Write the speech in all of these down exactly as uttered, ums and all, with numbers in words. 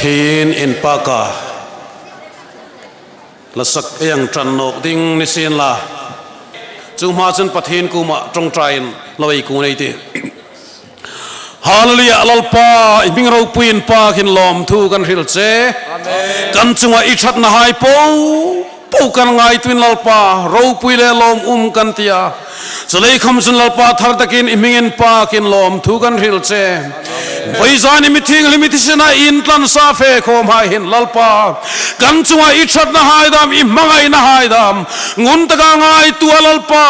Pathien inpâka la sak ei hang ṭan nawk ding ni sien la, chu hma chun Pathien kuoma ṭawngṭaiin lo ei kuon ei tih. Hallelujah, Lalpa, i hming ropui inpâkin lawmthu kan hril che. Kan chunga i ṭhatnahai po po kan ngaituoin Lalpa, ropui le lawm um kan ti a. Chuleiin khawm chun Lalpa, thar takin i hming inpâkin lawmthu kan hril che. Vawizan i mi thienghlim i thisena intlansa fe khawmhai hin Lalpa, kan chunga i ṭhatnahai dâm, i hmangainahai dâm, ngun taka ngaituo a Lalpa,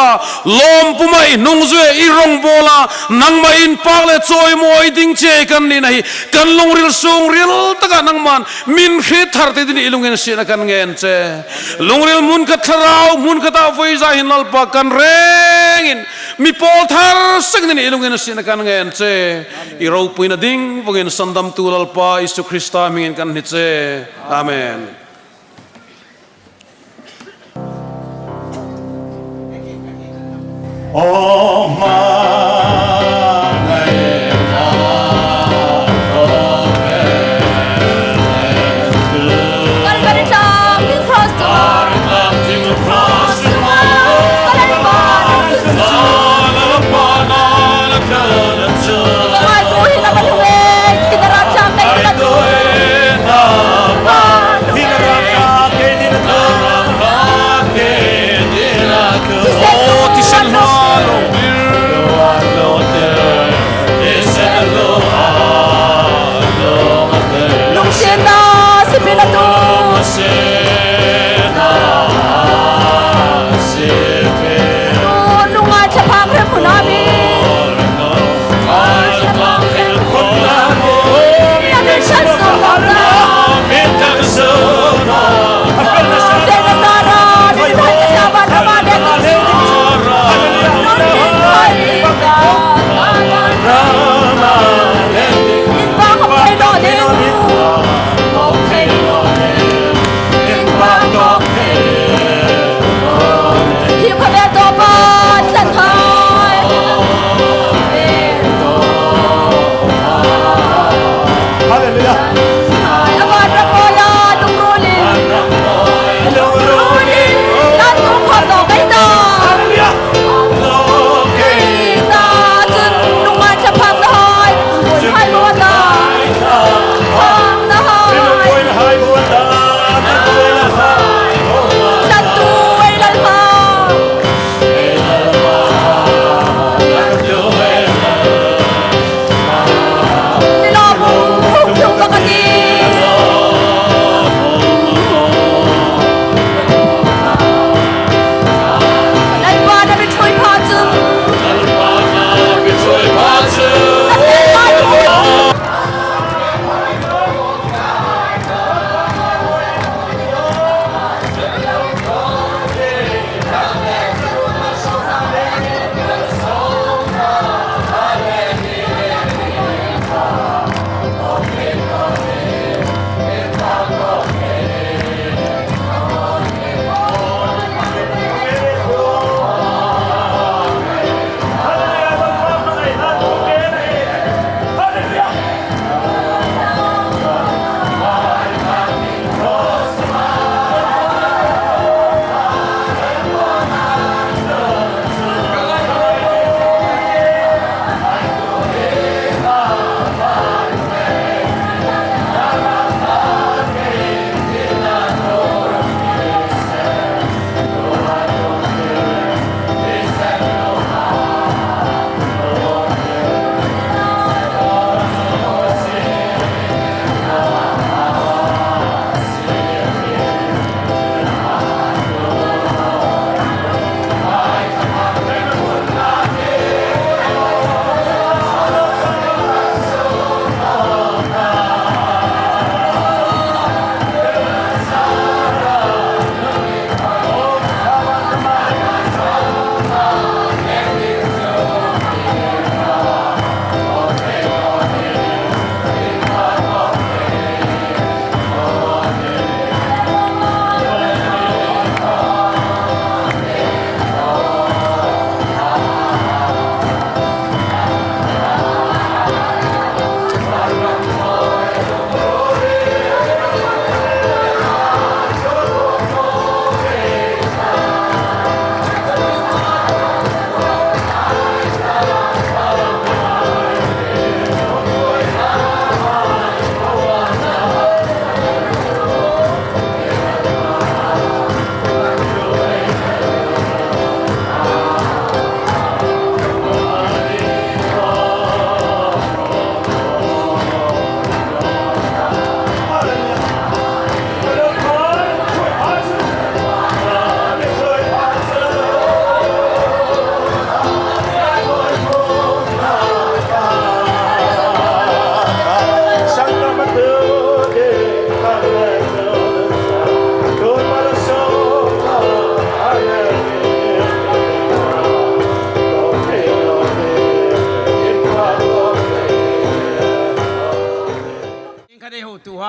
lawm puma i hnungzuia, i rawngbawla, nangma inpâk le chawimawi ding che kan nina hi, kan lungril sungril taka nangman min hriet thar ta dingin i lunginsietna kan ngen che. Lungril hmun khat thlarau, hmun khata vawizan hin Lalpa kan rengin, mi pawl thar sengin i lunginsietna kan ngen che. I ropuina ding vawngin sandamtu Lalpa Isu Krista hmingin kan hni che. Amen.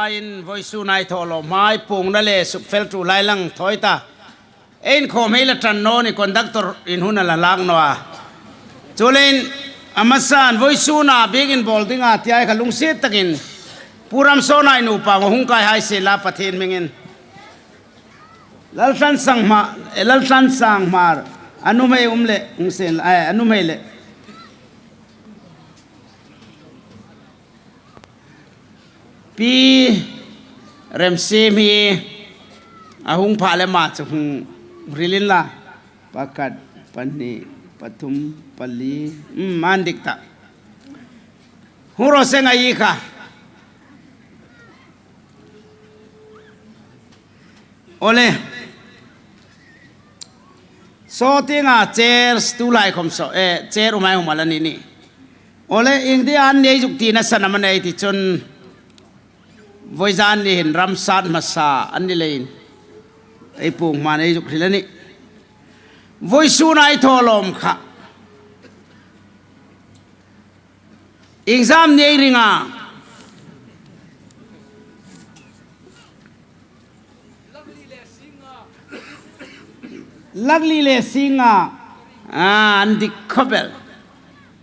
In voisun ei thaw lawm hma, puongna le sukfel tu lai lang thaw ta. Ei inkhawm hei la ṭan naw ni, conductor in hun a la lak naw a. Chuleiin a hmasan voisuna biekin bawl dinga ti ei kha lungsiet takin Pu Ramsawna nupa ngawt hung kai hai sien la Pathien hmingin. Laltlan Sangma, eh, Laltlan Sangmar, a nuhmei um le, hung sien la, eh, a nuhmei le. Pi Remsiem hi a hung pha le ma chu hung hril inla. Pakhat, pahni, pathum, pali, um, an dik ta. Hung raw se ngai kha. Awle. Saw tienga chair tu lai khom saw, eh, chair um ei hung mal a ni ni. Awle, ieng ti an nei zuk tina san am a nei ti chun vawizan ni hin ram sat hmasa an ni leiin ei puong hma nei zuk hril a nih. Voisun ei thaw lawm kha. Exam ni ei ring a. Lak li le singa. Ah, an dik khawp el.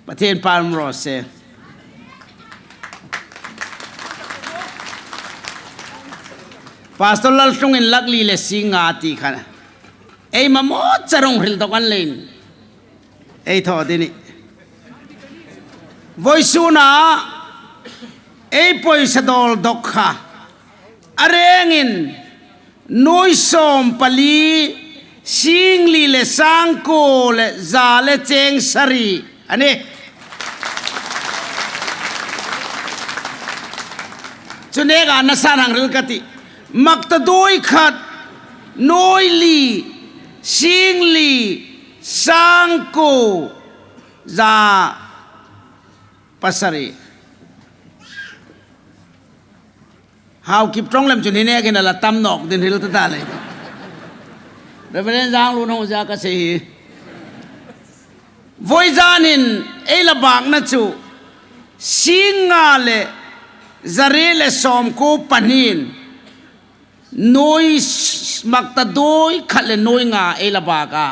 Pathien pal um raw se. Pastor Lalhlungin lak li le singa ti kha. Ei mamaw char hung hril dawk an leiin ei thaw ding a nih. Voisuna ei poisa dawl dawk kha. A rengin nuoi sawm pali, singli le sangkuo le za le cheng sari a nih. Chu neka na san hang hril ka tih. Maktaduoi khat, nuoi li, singli, sangkuo, za pasari. Haukip ṭawng lem chun hi nekin a la tam nawk ding hril ta ta le. Reverend Zanglun hung zia ka sei hi. Vawizanin ei la bakna chu singnga le za ri le sawmkuo pahniin nuoi s-, maktaduoi khat le nuoi nga ei la bak a.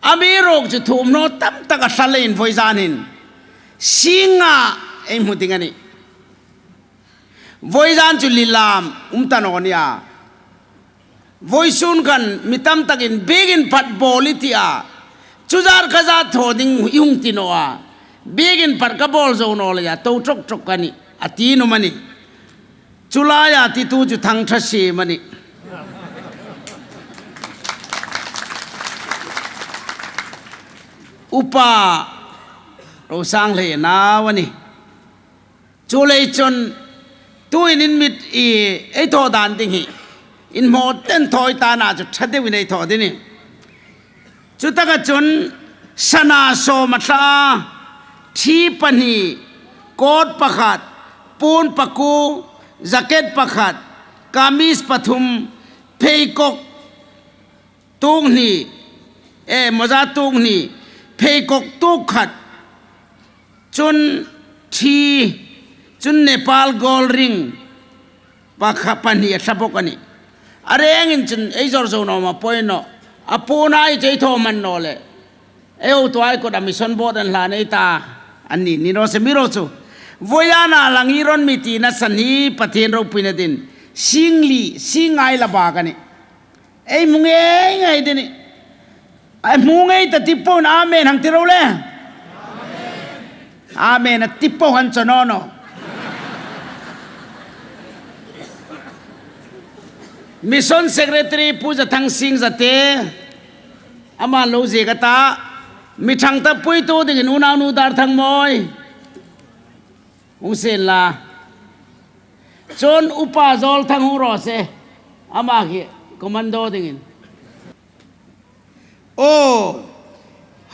Amiruokchu thuomhnaw tam tak a hril leiin vawizanin singnga ei hmu ding a nih. Vawizan chu lilam um ta naw nia. Vawisun khan mi tam takin biekin pat bawl i ti a. Chu zar ka zat thaw ding i hung ti naw a. Biekin pat ka bawl zo naw leia, to ṭawk ṭawk ka nih, a ti nuom a nih. Chu laia titu chu Thangṭhasiem a nih. Upa Rosang le nau a nih. Chuleiin chun tuin in mit i ei thaw dan ding hi inhmaw ten thaw i ta na chu ṭha deuin ei thaw ding a nih. Chutaka chun sana sawm a thla, ṭhi pahni, coat pakhat, puon pakuo, jacket pakhat, kamis pathum, pheikhawk tuk hni, eh, moza tuk hni, pheikhawk tuk khat, chun ṭhi, chun Nepal gold ring pakhat, pahni a thla bawk a nih. A rengin chun ei zawr zo naw ma poi naw. A puon ei che thaw man naw le. Ei hotuhai kuta mission board an hlan ei ta. An ni ni raw se mi ro chu. Vawizana lang i ron mi tina san hi Pathien ropuina dingin singli, singnga ei la bak a nih. Ei hmu ngei ngei ding a nih. Ei hmu ngei ta ti poin amen hang ti ro le. Amen a ti po han chawn naw naw. Mission Secretary Pu Zathang Singh Zate, ama lo ziek a ta, mi ṭhang ta puitu dingin unaunu Darthangmawi. Hung sien la. Chun Upa Zawlthang hung raw se. Ama hi commando dingin. Aw,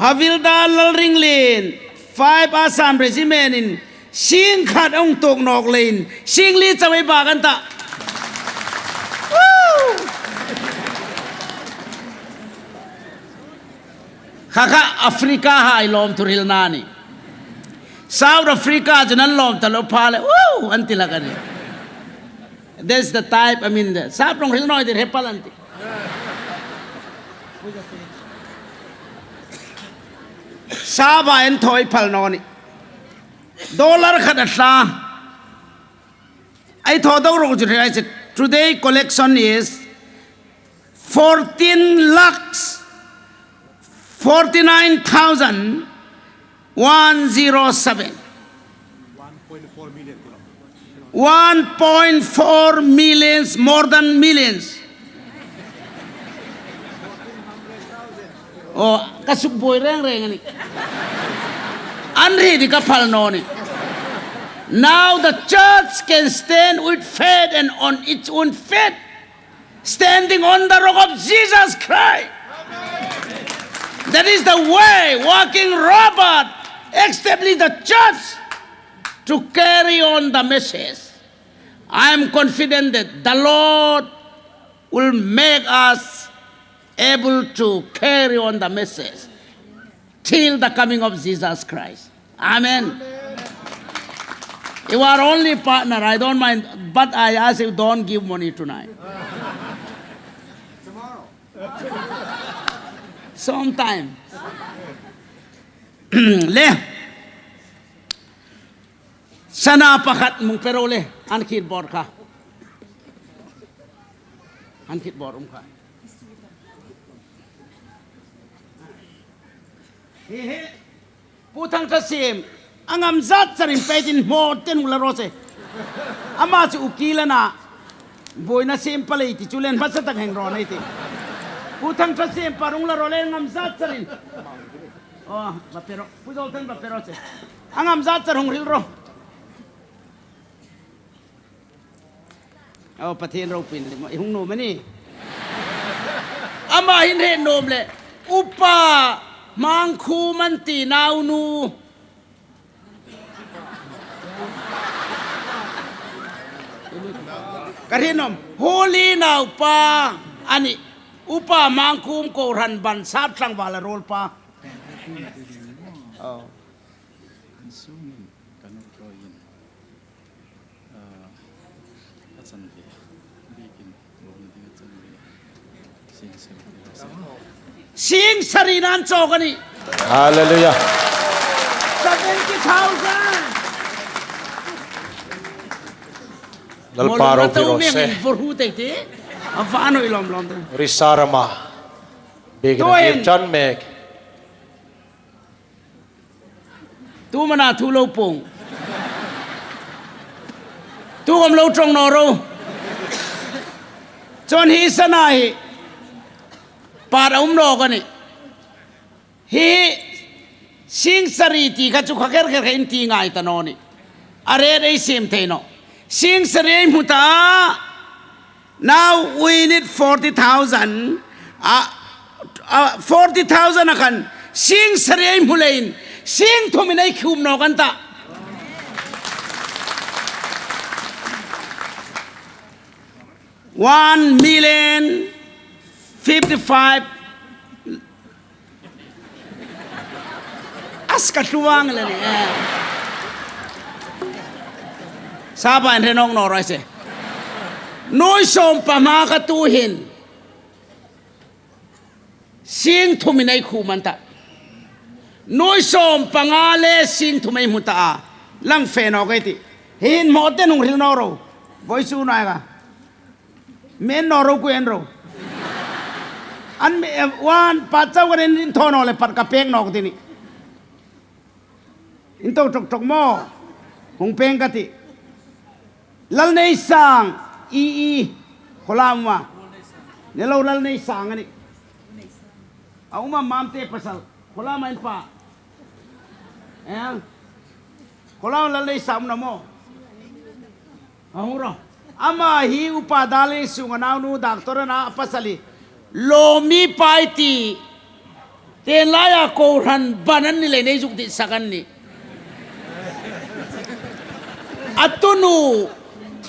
Havildar Lalringlien, five Assam Regiment-in sing khat a hung tuok nawk leiin singli chau ei bak an ta. Woo! Kha kha Africa hai lawmthu hrilna a nih. South Africa chun an lawm ta lo pha le, woo, an ti hlak a nih. That's the type, I mean, the, sap rong hril naw ei ti, hei pal an tih. Sap a inthaw ei phal naw nih. Dollar khat a tla. Ei thaw dawk ro chu, ei ti. Today collection is fourteen lakhs forty-nine thousand one zero seven. One point four millions, more than millions. Oh, ka suk buoi reng reng a nih. An ri di ka phal naw nih. Now the church can stand with faith and on its own faith, standing on the rock of Jesus Christ. That is the way working Robert established the church to carry on the message. I am confident that the Lord will make us able to carry on the message till the coming of Jesus Christ. Amen. You are only partner, I don't mind, but I ask you, don't give money tonight. Sometime. Le. Sana pakhat hming pe ro le, an khit bawr kha. An khit bawr um kha. He he. Pu Thangthasiem, a ngam zat charin pei tin hmo ten hung la raw se. Ama chu ukil a na. Buoina siem pal ei ti chu len hmasa tak hang rawn ei ti. Pu Thangthasiem pa rung la raw le ngam zat charin. Oh, va pe ro. Pu Zolthan va pe ro che. A ngam zat char hung hril ro. Oh, Pathien ropuina le, i hung nuom a ni. Ama hin hre nuom le. Upa Hmangkhum an ti naunu. Ka hre nuom. Holy naupa a nih. Upa Hmangkhum kohran ban sap tlangval a ruol pa. Oh. Insungin kan uk rawin, ah, a chanve, biekin lawmna ding a chanve. Sing sari. Sing sari nan chawk a nih. Hallelujah. Seventy thousand. Lalpa ropui raw se. Vor hu te te. A va noi lawm lawm te. Risa rama. Biekin a chan mek. Tu mana thu lo pung. Tu khom lo ṭawng naw ro. Chun hi sana hi. Par a um nawk a nih. Hi sing sari ti kha chu kha kher kher kha in ti ngai ta naw nih. A rate ei siem thei naw. Sing sari ei hmu ta. Now we need forty thousand. Ah, ah, forty thousand a khan sing sari ei hmu leiin sing thumin ei khum nawk an ta. One million fifty-five. As ka tluang le ni. Sapa in hre nawk naw raw se. Nuoi sawm pahni kha tu hin. Sing thumin ei khum an ta. Nuoi sawm panga le sing thum ei hmu ta a. Lang fe nawk ei ti. Hin hmo ten hung hril naw ro. Voisun ai ka. Men naw ro ku en ro. An me, eh, wan pa chau ka nen in thaw naw le pat ka pek nawk ti ni. In thaw ṭawk ṭawk maw. Hung peng ka ti. Lalneisang, i, i, khaw la um a. Ni lo Lalneisang a nih. A um a Mamte pasal. Khaw la ma in pa. Eh? Khaw la Lalneisang na maw. A hung ro. Ama hi upa Dal Ieng Sung a naunu doctor a na a pasal hi. Lawmi pa ei ti. Ten laia kohran ban an ni leiin ei zuk ditsak an nih. A tunu,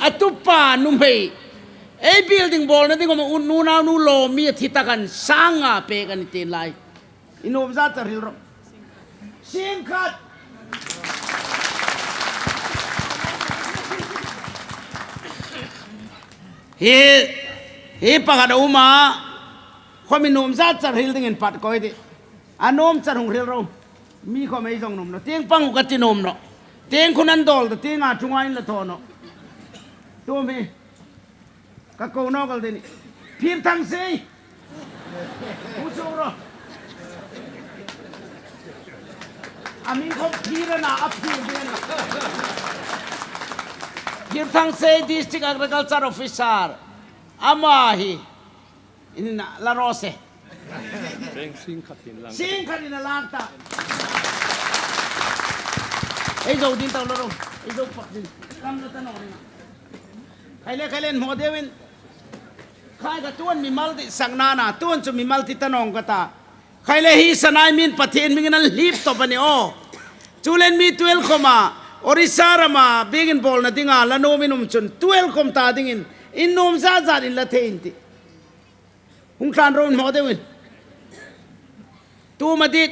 a tupa nuhmei. Ei building bawlna ding khom a nu naunu lawmi a thi tak an sanga pek a ni ten lai. I nuom zat char hril ro. Sing khat. Hi, hi pakhat a um a, khawm i nuom zat char hril dingin pat ko ei tih. A nuom char hung hril ro. Mi khawm ei zong nuom naw. Tieng pang u ka ti nuom naw. Tieng khun an dawl ta, tieng a chunga in la thaw naw. Tum hi. Ka ko nawk el ding. Phir Thangsei. Pu Sung ro. A min khawm Phir a na, a Phir ding a na. Phir Thangsei, District Agriculture Officer. Ama hi. In na la ro se. Sing khat in lang. Sing khat in a lang ta. Ei zo ding ta lo ro. Ei zo pak ding. Kam lo ta naw ring. Khai le, khai le, hmu deuin. Khai ka tuon mimal ti sak nana, tuon chu mimal ti ta nawng ka ta. Khai le hi sanai min Pathien hmingin an hlip tawp a ni aw. Chulen mi tuel khawma, Orissa rama, bikin bawlna dinga, la nuom in um chun, tuel khawm ta dingin, in nuom zat zat in la thei in tih. Hung tlan ro in hmu deuin. Tu ma dit.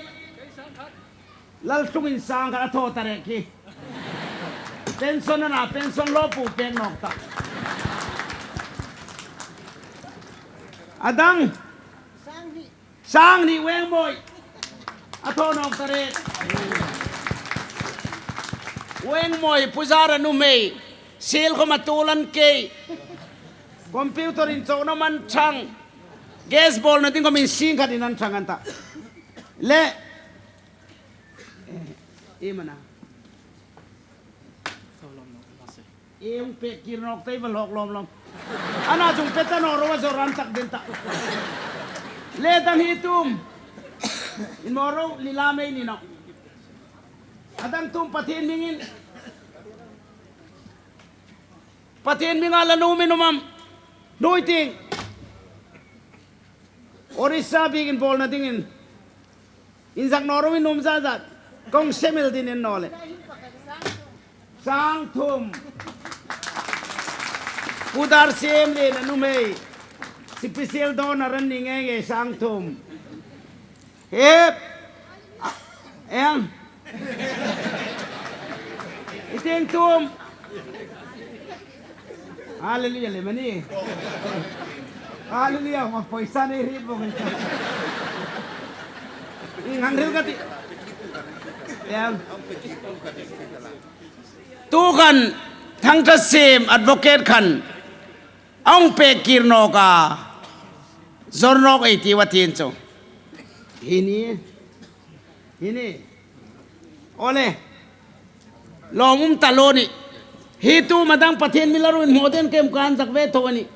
Lal tlungin sang khat a thaw ta rek hi. Pension a na, pension lo pu pek nawk ta. A dang. Sang ni Wengmawi. A thaw nawk ta rek. Wengmawi, Pu Zara nuhmei. Sil khawm a tuol an kei. Computer inchawkna man chang. Gas bawlna ding khawm in sing khat in an chang an ta. Le. Eh, i mana. I hung pek kir nawk ta i va lawk lawm lawm. A na chung pe ta naw ro a zawr an tak den ta. Le dang hi tum. In maw ro, lila mei ni naw. A dang tum Pathien hmingin. Pathien hminga la nuom in um am. Nuoi ting. Orissa bikin bawlna dingin. Inzak naw ro in nuom zat zat. Kong sem el ding in naw le. Sang thum. Pu Dar Siem le a nuhmei. Special donor an ni ngei ngei sang thum. Hep. Eng. I tieng tum. Hallelujah le mani. Hallelujah, ma poisa nei ri bo ngai. Ing hang ril ka ti. Eng. Tu khan Thangthasim advocate khan. Hung pek kir nawk a. Zawr nawk ei ti va tien chu. Hi ni. Hi ni. Ole. Lawm um ta lo ni. Hi tu ma dang Pathien mi la ruin hmu den kem kan zak ve tho a ni.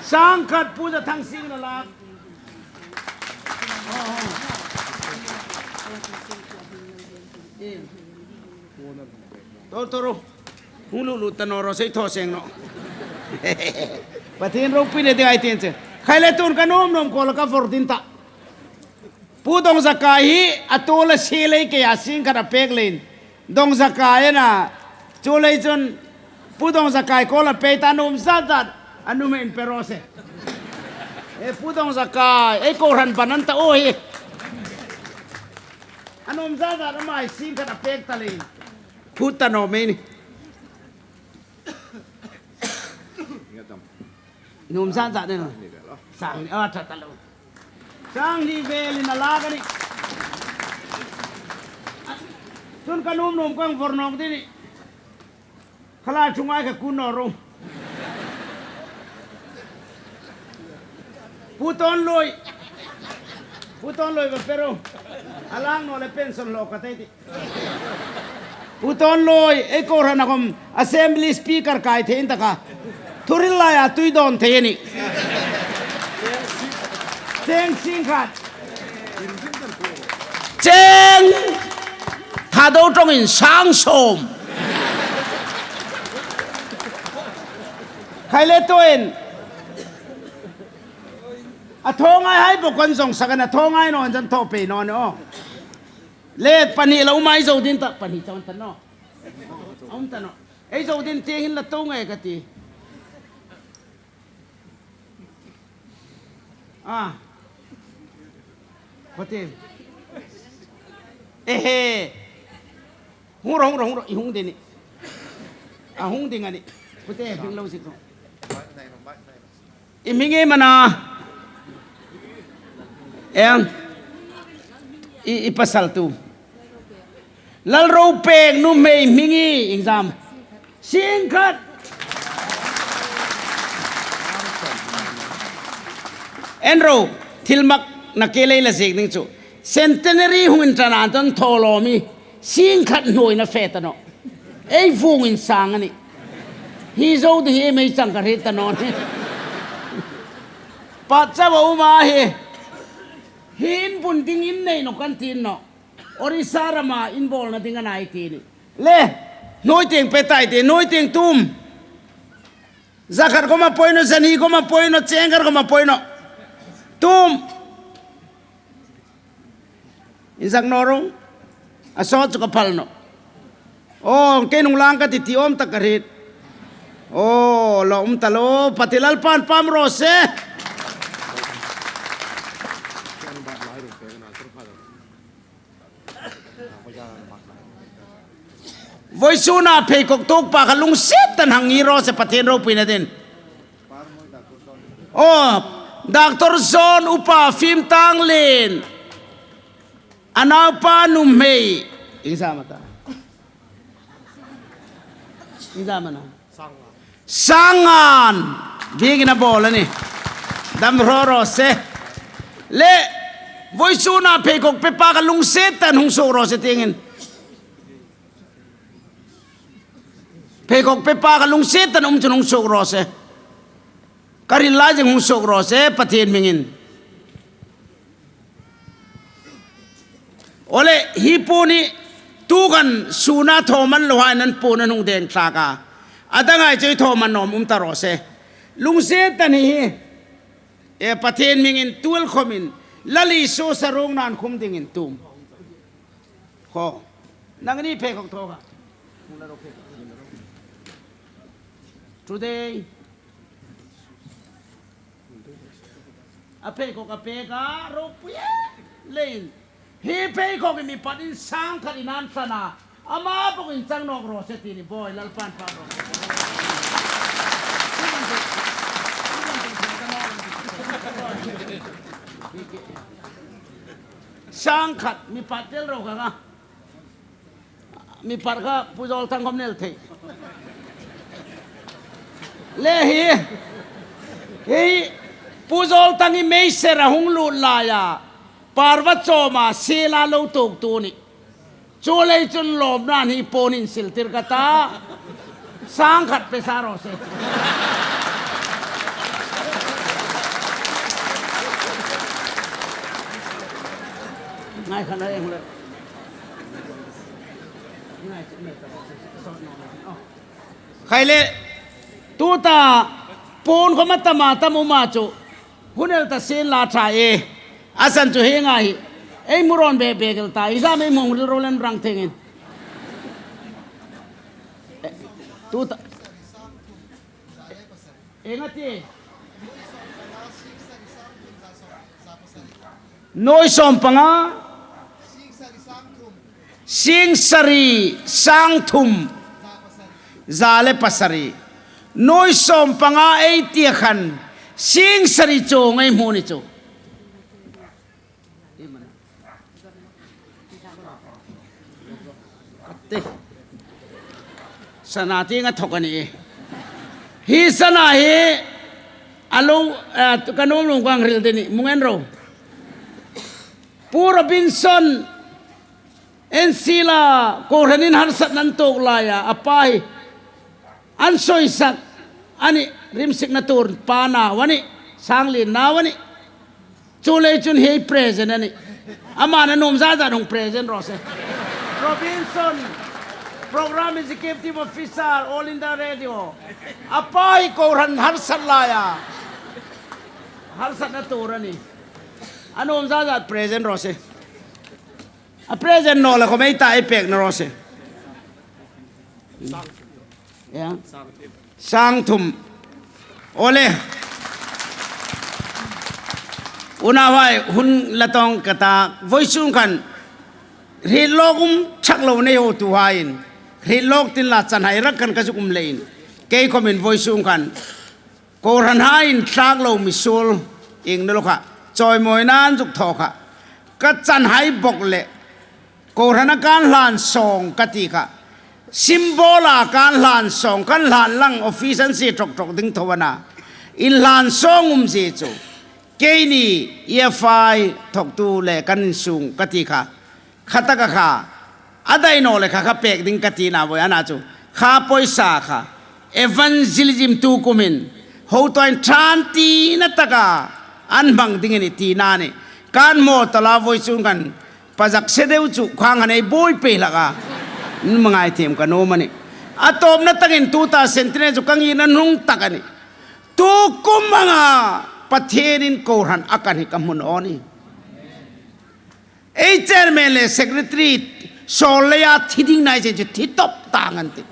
Sang khat Pu Zathangsing la lak. Tor tor ro. Hung lu lu ta naw ro sei thaw seng naw. Pathien ropui le ding ei tien che. Khai le tun ka nuom nuom ko la ka vawr ding ta. Pu Dongzakai hi a tu la si lei ke a sing khat a pek leiin. Dongzakai a na. Chu lei chun Pu Dongzakai ko la pei ta nuom zat zat. A nuhmei in pe ro se. E Pu Dongzakai. Ei kohran ban an ta o hi. A nuom zat zat a mai sing khat a pek ta leiin. Phut ta naw mei ni. Nuom zat zat ni naw. Sang ni a ṭha ta lo. Sang ni vel in a lak a ni. Chun ka nuom nuom kong vawr nawk ding ni. Khala chunga ka kun naw ro. Pu Tonloi. Pu Tonloi va pe ro. A lang naw le pension lo ka tei ti. Pu Tonloi, ei kohran a khawm Assembly Speaker kai thei in taka. Thu hril laia tui dawn thei a ni. Cheng sing khat. Cheng Thadou ṭawngin sang sawm. Khai le tuin. A thaw ngai hai bo kan zong sak a na, thaw ngai naw an zan thaw pei naw ni aw. Le pahni la um ei zo ding ta, pahni chang ta naw. A um ta naw. Ei zo ding tieng hin la to ngai ka ti. A. Khote. Ehe. Hung ro, hung ro, hung ro, i hung ding ni. A hung ding a ni. Khote, hring lo sik ro. I hming ei mana. Eng. I, i pasal tu. Lalropek nuhmei hming i exam. Singkhat. En ro, thil mak na ke lei la ziek ding chu. Centenary hung inṭan an ton thaw lo mi. Singkhat hnuoia fe ta naw. Ei vung insang a nih. Hi zo di hi mei chang ka hriet ta naw ni. Pat chau a um a hi. Hi in bun ding in nei naw kan ti naw. Orissa rama in bawlna ding a nih ti ni. Le, hnuoi tieng pe ta ei ti, hnuoi tieng tum. Za khat khawma poi naw, za hni khawma poi naw, cheng khat khawma poi naw. Tum. Inzak naw ro. A sawt chu ka phal naw. Aw, kei nung lang ka ti ti awm tak ka hriet. Aw, lo um ta lo, Pathien Lalpan pam raw se. Vawisuna pheikhawk tuok pa kha lungsiet takin hang ngir raw se Pathien ropuina dingin. Aw, Doctor John Upa Fimtanglien. A naupa nuhmei. Exam a ta. Exam a na. Sangan, biekin a bawl a nih. Dam hraw raw se. Le, vawisuna pheikhawk pe pa kha lungsiet takin hung suok raw se tieng in. Pheikhawk pe pa kha lungsiet takin um chun hung suok raw se. Ka hril lai zing hung suok raw se, Pathien hmingin. Awle, hi puon hi tuhin suna thaw man lo hai nan puon an hung deng thlak a. A dang hai chu thaw man naw um ta raw se. Lungsiet takin hi. E Pathien hmingin tuol khawmin. Lal Isu sarung nan khum dingin tum. Khaw. Nangni pheikhawk thaw kha. Today. A pheikhawk a pek a, ropui leiin. Hi pheikhawk hi mi patin sang khat in an thlan a. Ama bawkin chang nawk raw se ti ni bawi, Lalpan pa bawk. Sang khat mi pat tel ro ka nga. Mi par kha Pu Zawlthang khawm nel thei. Le hi, hi Pu Zawlthang hi meisera hung lut laia, par va chawma sila lo tuok tu ni. Chuleiin chun lawmnain hi puon insil tir ka ta. Sang khat pe sa raw se. Ngai khan a eng le. Khai le, tuta puon khawm a tam a tam um a chu. Hun el ta sien la ṭha e. A san chu hi ngai hi. Ei hmu rawn be be kel ta. Exam ei hmu hril ro lem rang thengin. Eh, tuta. Eng a ti. Nuoi sawm panga. Sing sari sang thum. Za le pasari. Nuoi sawm panga ei ti khan. Sing sari chu ngei hmu ni chu. Te. Sana ti nga thok a ni. Hi sana hi a lo, eh, ka nuom lung kang hril ding ni, hmu ngei ro. Pu Robinson, en sila, kohranin harsatna an tuok laia, a pa hi. An soisak, a ni, rimsikna tur pa nau a ni, Sanglien nau a ni. Chuleiin chun hi present a ni. Ama na nuom zat zat hung present raw se. Robinson, Program Executive Officer, All India Radio. A pa hi kohran harsat laia. Harsatna tur a ni. A nuom zat zat present raw se. A present naw la khawm ei ta ei pek naw raw se. Ya. Sang thum. Awle. Unauhai, hun la tawng ka ta. Vawisun khan. Hriet lawk um chak lo nei hotuhaiin. Hriet lawk tin la chan hai rak khan ka zuk um leiin. Kei khawmin vawisun khan. Kohranhai inthlak lo mi suol, ieng ni lo kha, chawimawina an zuk thaw kha, ka chanhai bawk leh, kohrana kan hlan sawng ka ti kha, symbol-a kan hlan sawng, kan hlan lang office an sie ṭawk ṭawk ding tho a na, inhlan sawng umzie chu, keini E F I thawktu le kan insung ka ti kha, kha taka kha, a dai naw le kha, kha pek ding ka tina voi a na chu, kha poisa kha, evangelism tu kumin, hotuin ṭhang tina taka, an hmang ding a nih tina a nih, kan hmaw ta la voi chun kan, pazak se deu chu, khang han ei buoi pei hlak a, in hmangai thiem ka nuom a nih. A tawpna takin tuta Centenary chu ka ngirna hnung tak a nih. Tu kum anga, Pathienin kohran a kan hi ka hmu naw a nih. Ei chairman le secretary sawl leia thi ding nai se chu thi tawp tang an tih.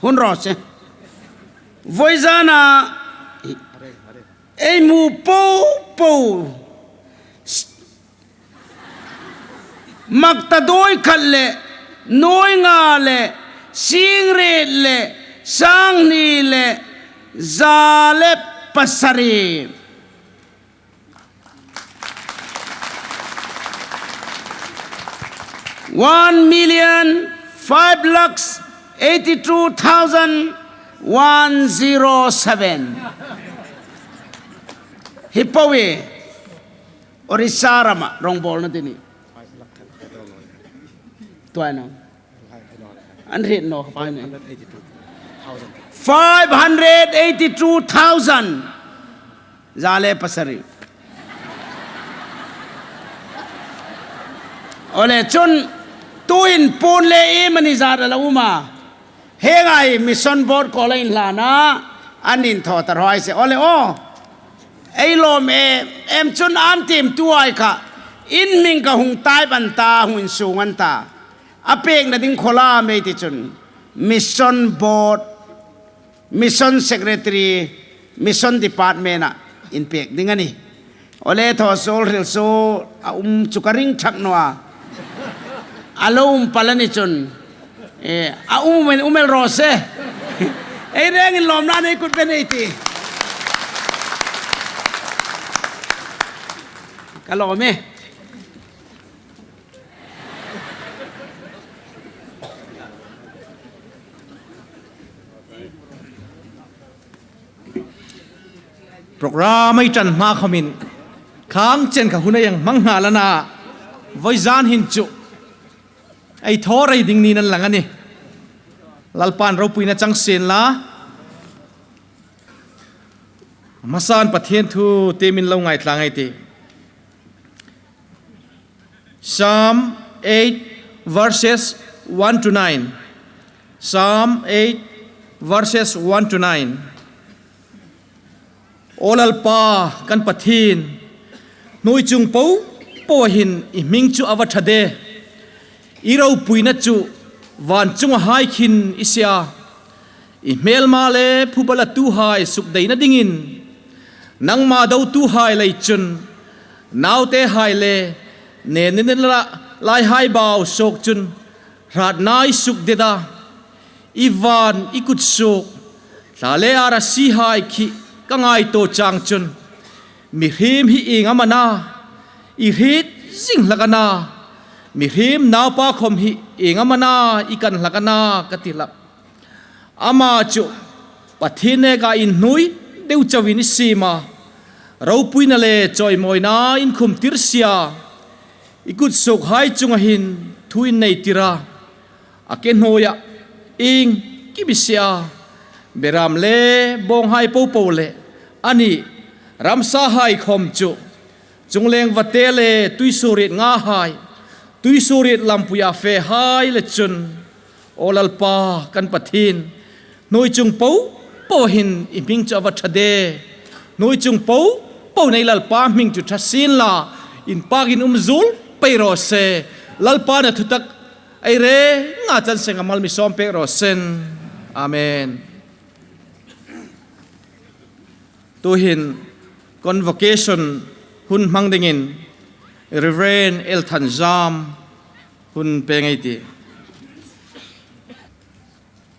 Hun raw se. Voizana ei hmu po po. Maktaduoi khat le, nuoi nga le, singriet le, sanghni le, za le pasari. One million five lakhs eighty-two thousand one zero seven. Hi po hi, Orissa rama rongbawlna ti ni. Tuai naw. An hriet naw kha po ni. Five hundred eighty-two thousand. Za le pasari. Ole chun tuin puon le iem ani zat a la um a. Hieng ang hi mission board kuoma inhlana an inthaw ta raw se. Ole aw. Ei lawm em em chun an tiemtuhai kha in hming ka hung type an ta, hung insung an ta. A pekna ding khawla mei ti chun mission board, mission secretary, mission department-a inpek ding a nih. Ole thaw suol hril suol a um chu ka ring thak naw a. A lo um pal a ni chun. Eh, a um um el, um el raw se. Ei rengin lawmna nei kut be nei ti. Ka lawm e. Program ei ṭan hma khawmin khang chen kha hun ei hang hmang nghal a na, voizan hin chu ei thaw rei ding niin an lang a nih. Lalpan ropuina chang sien la. Hmasan Pathien thu tiem in lo ngaithla ei tih. Psalm eight, verses one to nine. Psalm eight, verses one to nine. Aw Lalpa kan Pathien, hnuoi chung po po hin i hming chu a va ṭha de. I ropuina chu van chunga hai khin i sie a. I hmelma le phuba latuhai sukdeina dingin, nangma dotuhai lei chun, nautehai le, ne ne ne la, laihai bau suok chun, hratna i sukdet a. I van i kut suok, thla le arasihai khi ka ngaituo chang chun, mihriem hi ieng am a na, i hriet zing hlak a na, mihriem naupa khawm hi ieng am a na, i kan hlak a na, ka ti hlak. Ama chu Pathien neka inhnuoi deu chauin i siem a, ropuina le chawimawina inkhumtir si a, i kut suokhai chunga hin thu inneitir a, a ke hnuoia iengkim i sie a, beram le bawnghai po po le, ani ramsahai khawm chu, chungleng vate le tuisuoriet ngahai, tuisuoriet lampuia fehai le chun, aw Lalpa kan Pathien, hnuoi chung po po hin i hming chu a va ṭha de. Hnuoi chung po po hin ei Lalpa hming chu ṭha sien la, inpakin um zuol pei raw se. Lalpan a thutak ei reng a chan seng a mal mi sawm pek raw se. Amen. Tuhin convocation hun hmang dingin Reverend L Thanzam hun pêng ei tih.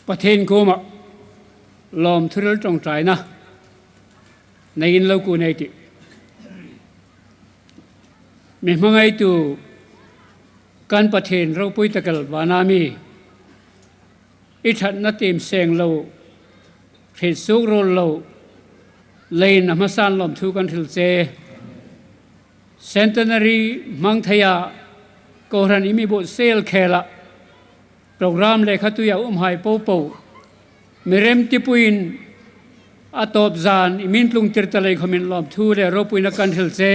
Pathien kuoma lawmthu hril ṭawngṭaina. neiin lo kun ei tih. Mi hmangaitu kan Pathien ropui tak el vana mi, i ṭhatna tiem seng lo, hriet suok ruol lo leiin a hmasan lawmthu kan hril che. Centenary hmang theia kohran i mi buotsai khela, program le khatuia umhai popo, mi remtipuiin a tawp zan i min tlungtir ta lei khomin lawmthu le ropuina kan hril che.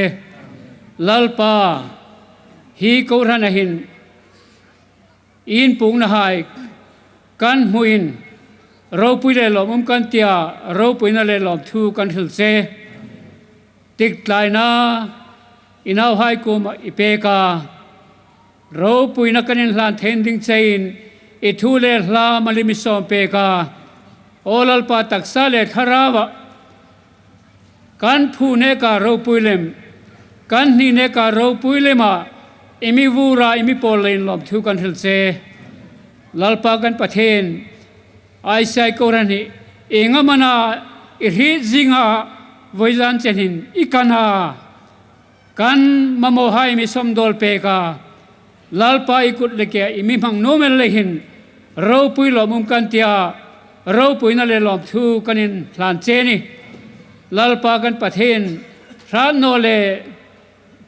Lalpa, hi kohran a hin inpuongnahai kan hmuin ropui le lawmum kan tia, ropuina le lawmthu kan hril che. Tiktlaina i nauhai kuoma i pek a, ropuina kan inhlan thei ding chein i thu le hla mal i mi sawm pek a. Aw Lalpa, taksa le thlaraua kan phu neka ropui lem, kan hni neka ropui lema i mi vura i mi pawl leiin lawmthu kan hril che. Lalpa kan Pathien, ICI kohran hi ieng am a na i hriet zinga vawizan chen hin i kan a, kan mamawhai mi sawmdawl pek a. Lalpa, i kut le kea i mi hmang nuom el lei hin ropui lawmum kan tia, ropuina le lawmthu kan inhlan che a nih. Lalpa kan Pathien, hrat naw le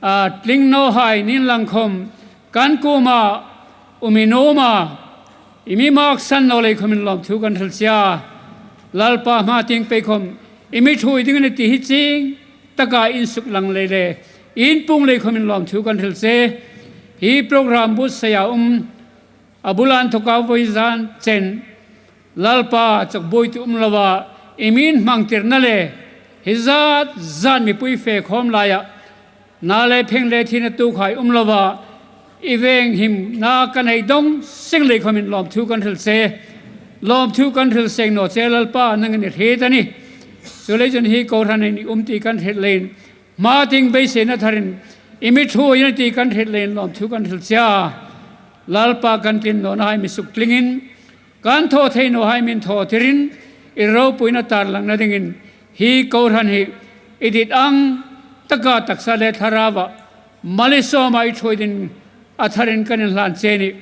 a tling nawhai ni inlang khom kan kuoma um i nuom a, i mi maksan naw lei khomin lawmthu kan hril che a. Lalpa, hma tieng pei khom i mi ṭhuoi ding a nih ti hi chieng taka insuklang lei le inpuong lei khomin lawmthu kan hril che. Hi program buotsaia um, a bula inthoka vawizan chen Lalpa, chawk buoitu um loa i mi inhmangtirna le hi zat zat mipui fe khawm laia na le pheng le thina tuokhai um loa i venghimna kan hei dawng seng lei khomin lawmthu kan hril che. Lawmthu kan hril seng naw che, Lalpa, nangin i hriet a nih. Chuleiin chun hi kohranin i um ti kan hriet leiin, hma tieng beiseina tharin i mi ṭhuoi a nih ti kan hriet leiin lawmthu kan hril che a. Lalpa, kan tlin nawnahai mi suktlingin, kan thaw thei nawhai mi inthawtirin, i ropuina tarlangna dingin hi kohran hi i dit ang taka taksa le thlaraua mal i sawma i ṭhuoi ding a tharin kan inhlan che a nih.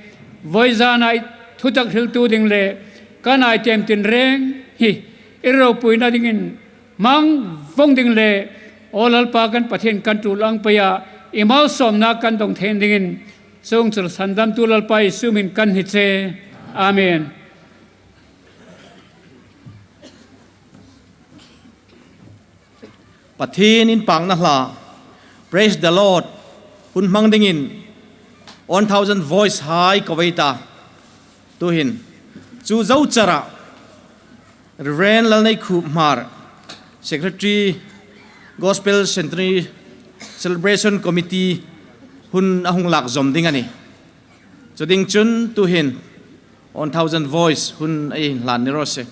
Vawizana i thutak hriltu ding le kan item tinreng hi i ropuina dingin hmang vawng ding le, aw Lalpa kan Pathien, kan tul ang peia i malsawmna kan dawng thei dingin, chuong chun sandamtu Lalpa Isu hmingin kan hni che. Amen. Pathien inpakna hla, Praise the Lord, hun hmang dingin One Thousand Voice hai ka vei ta. Tuhin chu zo chara Reverend Lalneikhup Hmar, Secretary, Gospel Centenary Celebration Committee, hun a hung lak zawm ding a nih. Chu ding chun tuhin One Thousand Voice hun ei hlan ni raw se.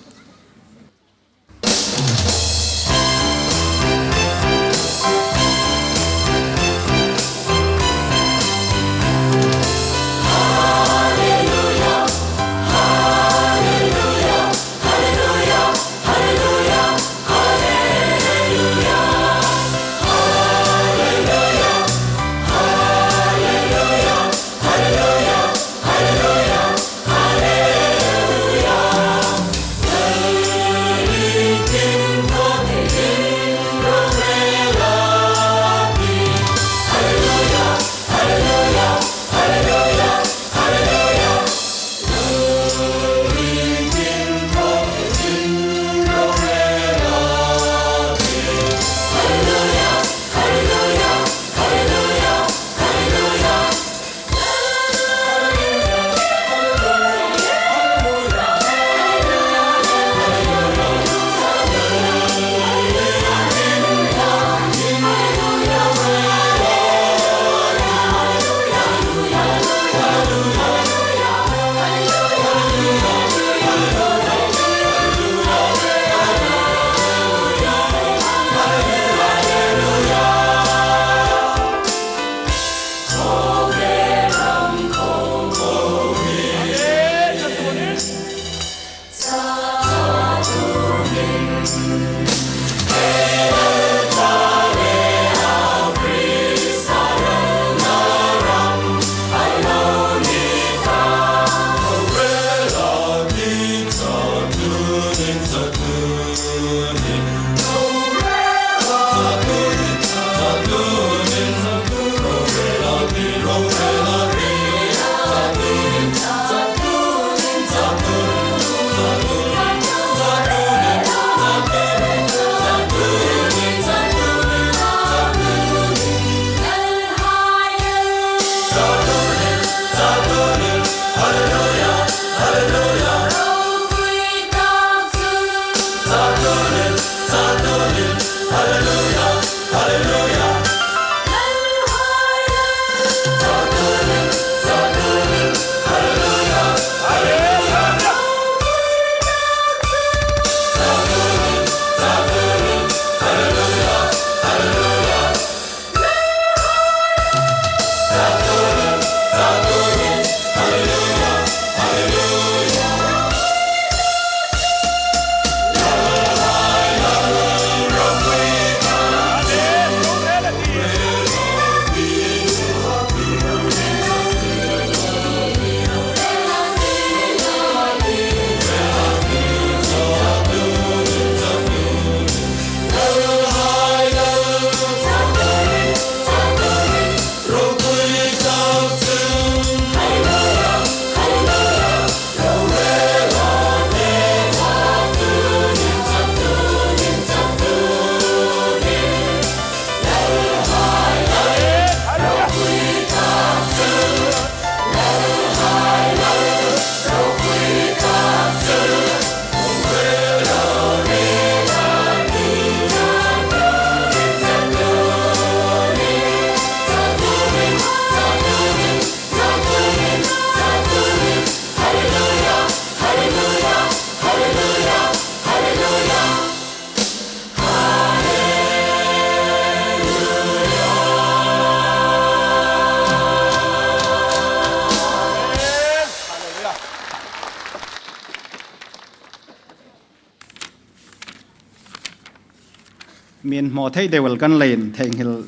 Min hmaw thei deu el kan leiin theinghil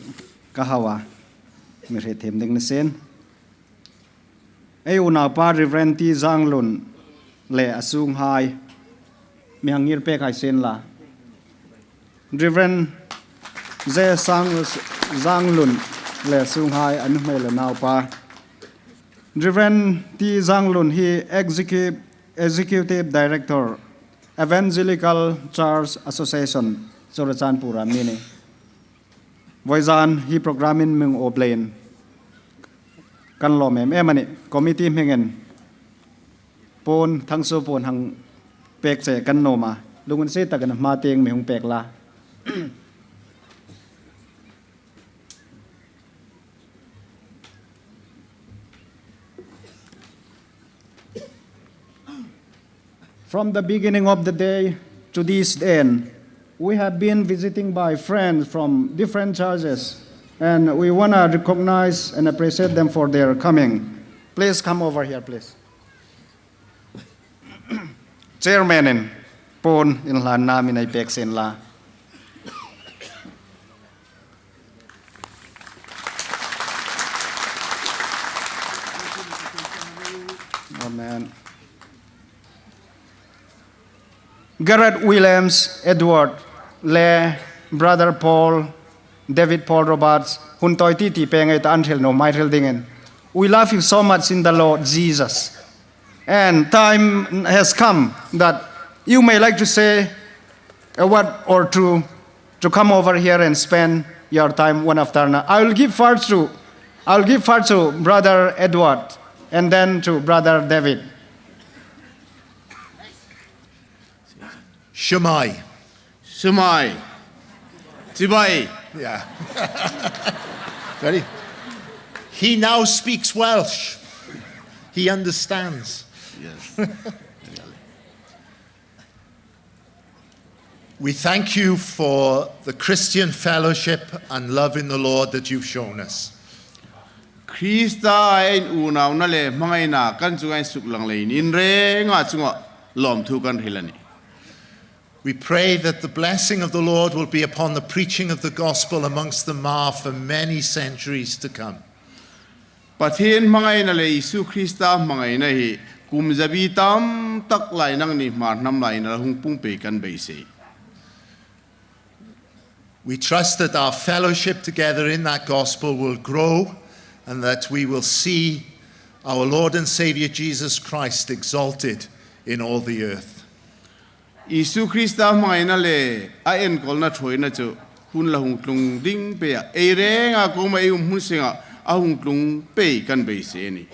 ka hau a. Mi hriet thiem ding ni sien. Ei unaupa Reverend T Zanglun le a sunghai. Mi hang ngir pek hai sien la. Reverend J Sang, Zanglun le sunghai a nuhmei le naupa. Reverend T Zanglun hi Executive, Executive Director, Evangelical Church Association, Churachandpur a mi ni. Vawizan hi program-in mi hung awp leiin kan lawm em em a nih. Committee hmingin puon, thangsuo puon hang pek che kan nuom a. Lunginsiet takin hma tieng mi hung pek la. From the beginning of the day to this end, we have been visiting by friends from different churches, and we wanna recognize and appreciate them for their coming. Please come over here, please. Chairman-in puon inhlanna mi nei pek sien la. Amen. Garrett Williams Edward le Brother Paul, David Paul Roberts, hun tawi titi pei ngei ta an hril nuom ei hril dingin. We love you so much in the Lord Jesus. And time has come that you may like to say a word or two to come over here and spend your time one after another. I will give first to, I will give first to Brother Edward and then to Brother David. Shemai. Shemai. Chibai. Yeah. Ready? He now speaks Welsh. He understands. Yes. We thank you for the Christian fellowship and love in the Lord that you've shown us. Krista-a ei unauna le hmangaina kan chunga ei suklang leiin in renga chunga lawmthu kan hril a nih. We pray that the blessing of the Lord will be upon the preaching of the gospel amongst the Hmar for many centuries to come. Pathien hmangaina le Isu Krista hmangaina hi kum zabi tam tak lai nangni Hmar hnam laia hung pung pei kan beisei. We trust that our fellowship together in that gospel will grow and that we will see our Lord and Saviour Jesus Christ exalted in all the earth. Isu Krista hmangaina le a enkawlna ṭhuoina chu hun la hung tlung ding pei a, ei renga kuoma ei um hmun senga a hung tlung pei kan beisei a nih.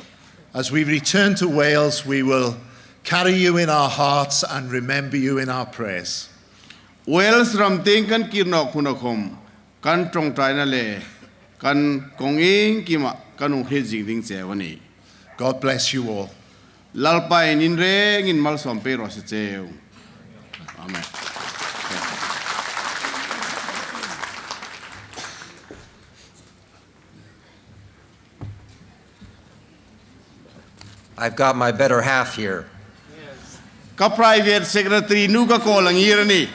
As we return to Wales, we will carry you in our hearts and remember you in our prayers. Wales ram tieng kan kir nawk huna khom kan ṭawngṭaina le kan kawng iengkima kan hung hriet zing ding cheu a nih. God bless you all. Lalpa'n in rengin malsawm pei raw se cheu. Amen. I've got my better half here. Ka private secretary nu ka kawl a ngir a nih.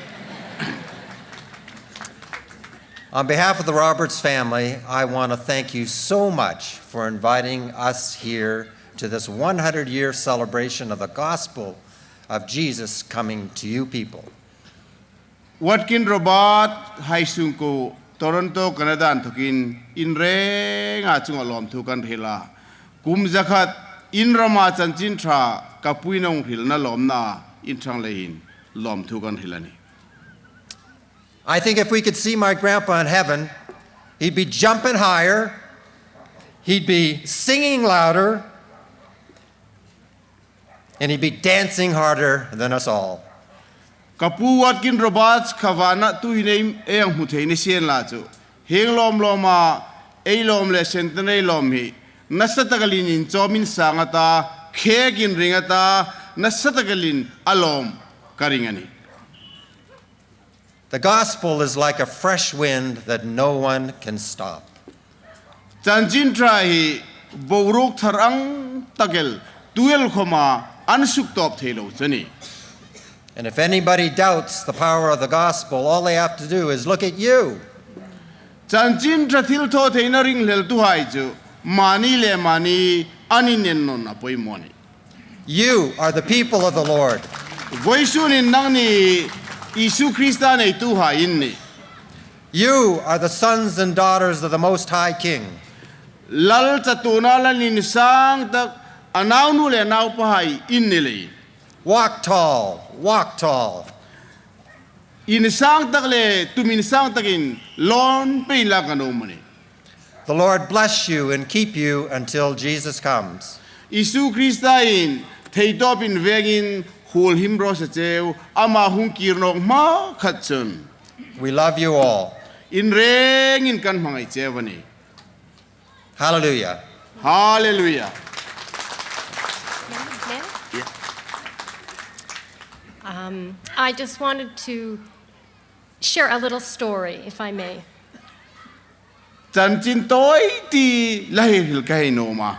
On behalf of the Roberts family, I want to thank you so much for inviting us here to this one hundred year celebration of the gospel of Jesus coming to you people. Watkin Robert hai sungkuo Toronto, Canada inthokin in renga chunga lawmthu kan hril a. Kum zakhat in rama chanchin ṭha ka puiin a hung hrilna lawmna in ṭhang leiin lawmthu kan hril a nih. I think if we could see my grandpa in heaven, he'd be jumping higher, he'd be singing louder, and he'd be dancing harder than us all. Ka pu Watkin Roberts kha vana tuhin ei hang hmu thei ni sien la chu, hieng lawm lawma ei lawm le Centenary lawm hi nasa takin inchawm insang a ta, khêkin ring a ta, nasa takin a lawm ka ring a nih. The gospel is like a fresh wind that no one can stop. Chanchin ṭha hi boruok thar ang tak el, tu el khoma an suktawp thei lo chu a nih. And if anybody doubts the power of the gospel, all they have to do is look at you. Chanchin ṭha thilthawtheina ringhleltuhai chu mani le mani an inen nawn a poimaw a nih. You are the people of the Lord. Vawisun hin nangni Isu Krista neituhai in nih. You are the sons and daughters of the Most High King. Lal chatuona lal insang tak a naunu le naupahai in ni leiin. Walk tall, walk tall. Insang tak le tum insang takin lawn pei inla kan um a nih. The Lord bless you and keep you until Jesus comes. Isu Krista in theitawpin vengin huolhim raw se cheu, ama hung kir nawk hma khat chun. We love you all. In rengin kan hmangai cheu a nih. Hallelujah. Hallelujah. Ma'am? Yeah. Um, I just wanted to share a little story, if I may. Chanchin tawi ti la hei hril ka hei nuom a.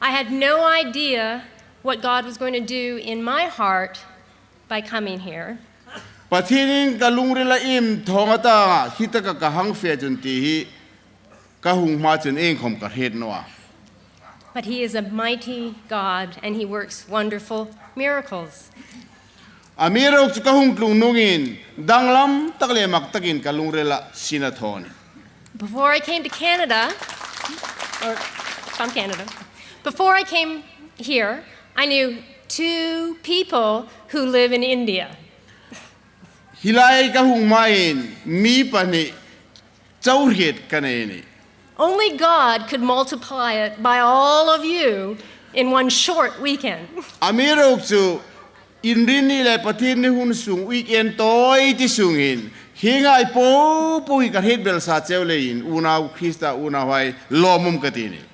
I had no idea what God was going to do in my heart by coming here. Pathienin ka lungrila iem thawng a ta hi taka ka hang fe chun ti hi ka hung hma chun iengkhom ka hriet naw a. But he is a mighty God and he works wonderful miracles. Amiruokchu ka hung tlung hnungin danglam tak le mak takin ka lungrila sin a thaw a nih. Before I came to Canada, or from Canada, before I came here, I knew two people who live in India. Hi lai ka hung hmain mi pahni chau hriet ka nei a nih. Only God could multiply it by all of you in one short weekend. Amiruokchu Inrinni le Pathienni hun sung weekend tawi ti sungin hi ngai po po hi ka hriet belsa cheu leiin unau Krista unauhai lawmum ka ti a nih.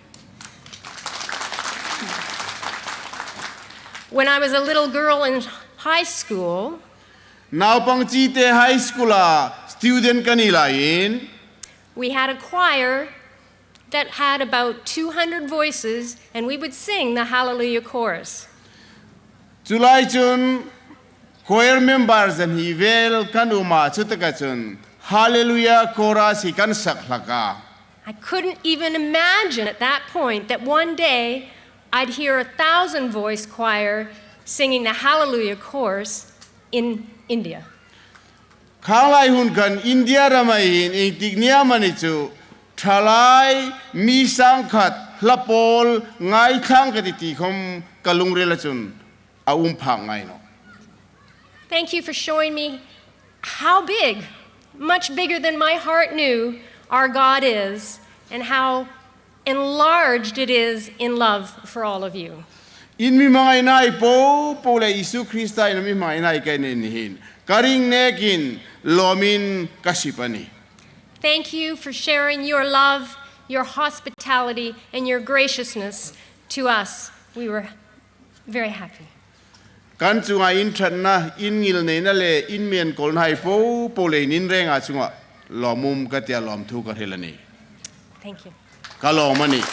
When I was a little girl in high school, naupang chite high school-a student ka ni laiin, we had a choir that had about two hundred voices, and we would sing the Hallelujah chorus. Chu lai chun choir member zahni vel kan um a, chutaka chun Hallelujah chorus hi kan sak hlak a. I couldn't even imagine at that point that one day I'd hear a thousand voice choir singing the Hallelujah chorus in India. Khanglai hun khan India rama hin iengtik ni am a ni chu thalai mi sangkhat hla pawl ngaithla ka ti ti khom ka lungrila chun a um phak ngai nawh. Thank you for showing me how big, much bigger than my heart knew, our God is, and how enlarged it is in love for all of you. In mi hmangaina po po le Isu Krista in mi hmangaina ka nei ni hin ka ring nekin lawmin ka sip a nih. Thank you for sharing your love, your hospitality, and your graciousness to us. We were very happy. Kan chunga in ṭhatna, in ngilneina le in mi enkawlna hai po po le in renga chunga lawmum ka tia, lawmthu ka hril a nih. Thank you. Ka lawm a nih.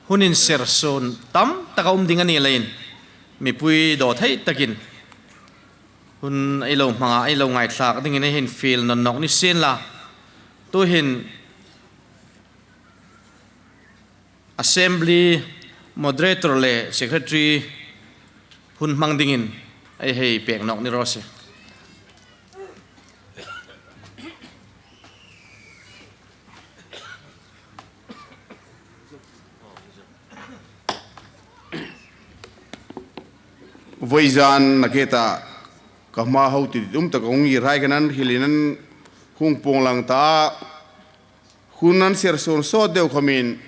Hun inser suon tam tak a um ding a ni leiin mipui dawthei takin hun ei lo hmanga ei lo ngaithlak dingin ei hin fiel nawn nawk ni sien la. Tuhin Assembly Moderator le Secretary hun hmang dingin ei hei pek nawk ni raw se. Vawizan nakie ta ka hma ho ti um tak a hung hi rai ka nan hilin an hung puong lang ta. Hun an ser suon sawt deu khomin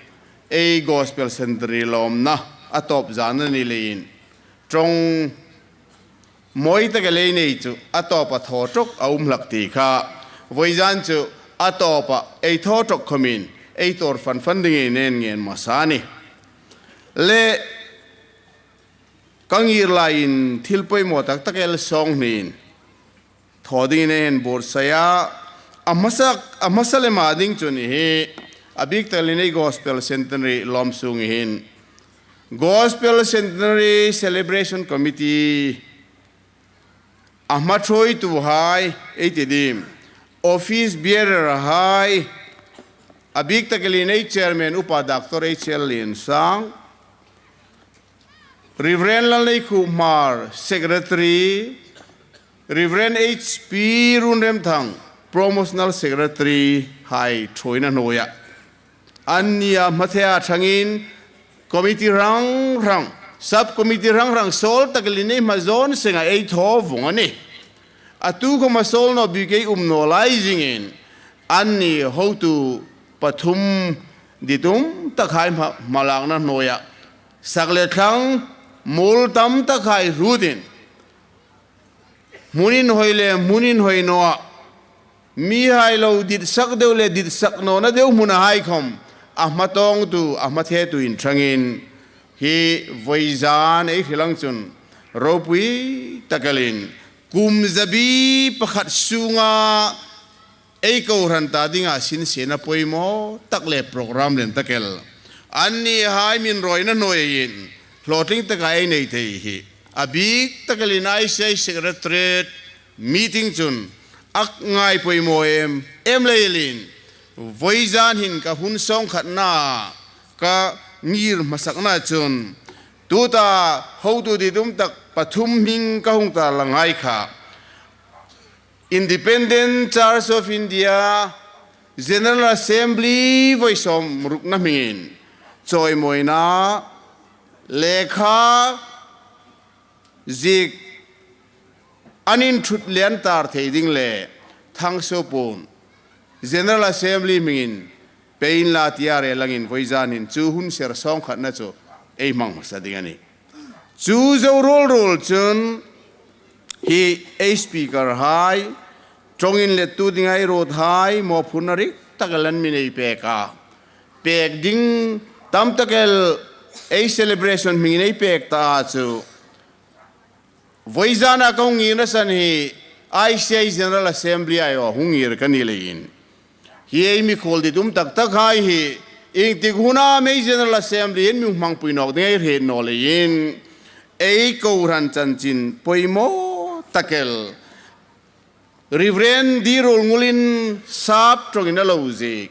ei Gospel Centenary lawmna a tawp zan a ni leiin ṭawng mawi tak a lei nei chu a tawpa thaw ṭawk a um hlak ti kha vawizan chu a tawpa ei thaw ṭawk khomin ei tawr fan fan dingin ei ngen hmasa a nih. Le ka ngir laiin thil poimaw tak tak el sawng hniin thaw dingin ei buotsai a, A hmasa, a hmasa lema ding chun hi, a bik takin ei Gospel Centenary lawm sung hin, Gospel Centenary Celebration Committee a hmaṭhuoituhai, ei ti ding, office bearer hai, a bik takin ei chairman Upa Doctor H L Liansang, Reverend Lalneikhup Hmar, Secretary, Reverend H P Runremthang, Promotional Secretary hai ṭhuoina hnuoia, annia hmathea ṭhangin committee hrang hrang, sub committee hrang hrang sawl takin ei hmazawn senga ei thaw vawng a nih. A tu khawma sawl naw bik ei um naw lai zingin, anni hotu pathum ditum takhai hma, hmalakna hnuoia, sak le thlang, mual tam takhai hrutin, hmun inhawi le hmun inhawi nawah, mihai lo ditsak deu le ditsak nawna deu hmunahai khawm, a hmatawngtu, a hmathetu in ṭhangin, hi vawizan ei hril ang chun, ropui takelin, kum zabi pakhat sunga, ei kohran ta dinga sinsena poimaw tak le program lian tak el, annihai min rawina hnuoiin, hlawtling taka ei nei thei hi, a bik takelin I C I Secretariat meeting chun, a ngai poimaw em, em leiin, vawizan hin ka hun sawng khatna, ka ngir hmasakna chun, tuta hotu ditum tak pathum hming ka hung tarlang hai kha, Independent Church of India General Assembly vawi sawmrukna hmingin chawimawina, lekha ziek an inṭhut lian tar thei ding le, Thangsuopuon General Assembly hmingin pei inla tia rel angin vawizan hin chu hun ser sawng khatna chu ei hmang hmasa ding a nih. Chu zo ruol ruol chun hi ei speaker hai, ṭawng inlettu dinga ei ruothai, mawphurna rik tak el an mi nei pek a. Pek ding tam tak el ei celebration hmingin ei pek ta a chu. Vawizana ka hung ngirna san hi I C I General Assembly-a hung ngir ka ni leiin, hi ei mikhuol ditum tak takhai hi, iengtik huna mei General Assembly-in mi hmangpui nawk ding ei hriet naw leiin, ei kohran chanchin poimaw tak el, Reverend D Ruolngulin sap ṭawngin a lo ziek,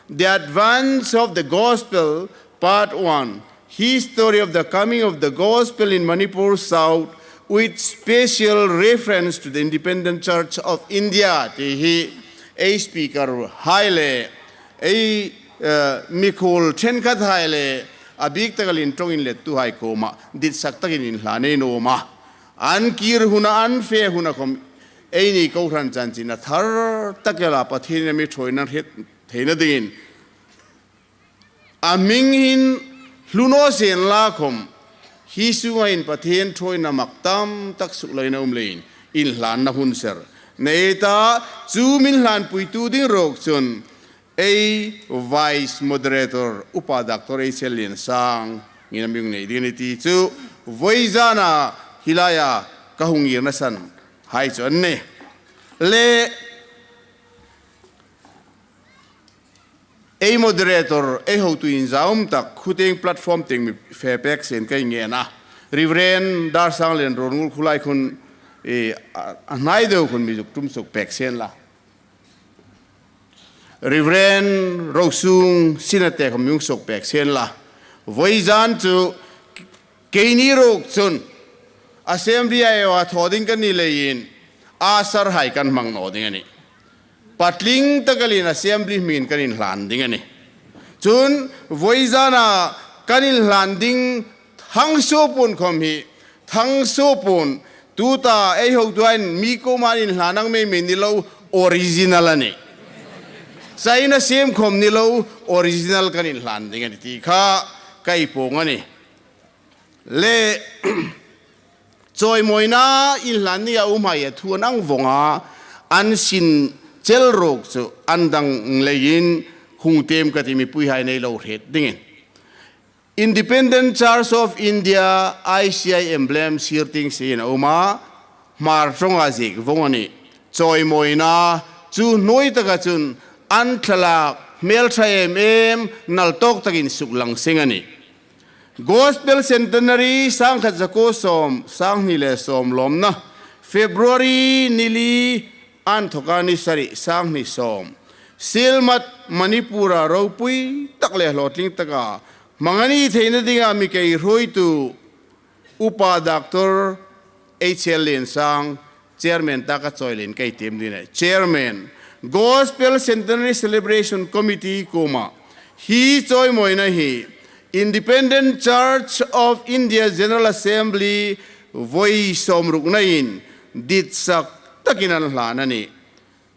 The Advance of the Gospel, Part one, History of the Coming of the Gospel in Manipur South, with special reference to the Independent Church of India, ti hi ei speaker hai le, ei, eh, mikhuol ṭhenkhat hai le, a bik tak elin ṭawng inlettuhai kuoma ditsak takin inhlan ei nuom a. An kir huna, an fe huna khawm, eini kohran chanchin a thar tak ela Pathienin a mi ṭhuoina hriet theina dingin, a hming hin hlu naw sien la khawm, hi sunga hin Pathien ṭhuoina mak tam tak sukloina um leiin inhlanna hun ser. Nei ta, chu min hlanpuitu ding ruok chun, ei Vice Moderator Upa Doctor H L Liansangin a mi hung nei ding a nih ti chu, vawizana hi laia ka hung ngirna san hai chu a nih. Le ei moderator, ei hotu inzaum tak, khutieng platform tieng mi fe pek sien ka ngen a. Reverend Darsanglen Ruolngul khu lai khun, eh, a, a hnai deu khun mi zuk tum suk pek sien la. Reverend Rosung Sinate khawm mi hung suk pek sien la. Vawizan chu keini ruok chun Assembly-a thaw ding ka ni leiin, usher hai kan hmang naw ding a nih. Patling tak elin Assembly hmingin kan inhlan ding a nih. Chun vawizana kan inhlan ding Thangsuopuon khawm hi, Thangsuopuon, tuta ei hotuhaiin mi kuoma inhlan ang mei mei ni lo, original a nih. China siem khawm ni lo, original kan inhlan ding a nih ti kha ka puong a nih. Le chawimawina inhlan ni a umhai a thu an ang vawng a, an sin chel ruok chu an dang leiin hung tiem ka ti, mipuihai nei lo hriet dingin. Independent Church of India, I C I emblem sir tieng sien a um a, Hmar ṭawnga ziek vawng a nih. Chawimawina, Chu hnuoi taka chun an thlalak hmelṭha em em nal tawk takin suklang seng a nih. Gospel Centenary sangkhat zakuo sawm, sanghni le sawm lawmna, February ni li, a inthoka ni sari, sanghni sawm. Sielmat Manipur-a ropui tak le hlawtling taka hmang a ni theina dinga mi kei hruoitu Upa Doctor H L Liansang, Chairman taka chawi leiin kei tiem ding a nih. Chairman, Gospel Centenary Celebration Committee kuoma hi chawimawina hi Independent Church of India General Assembly voi sawmruknain ditsak takin an hlan a nih.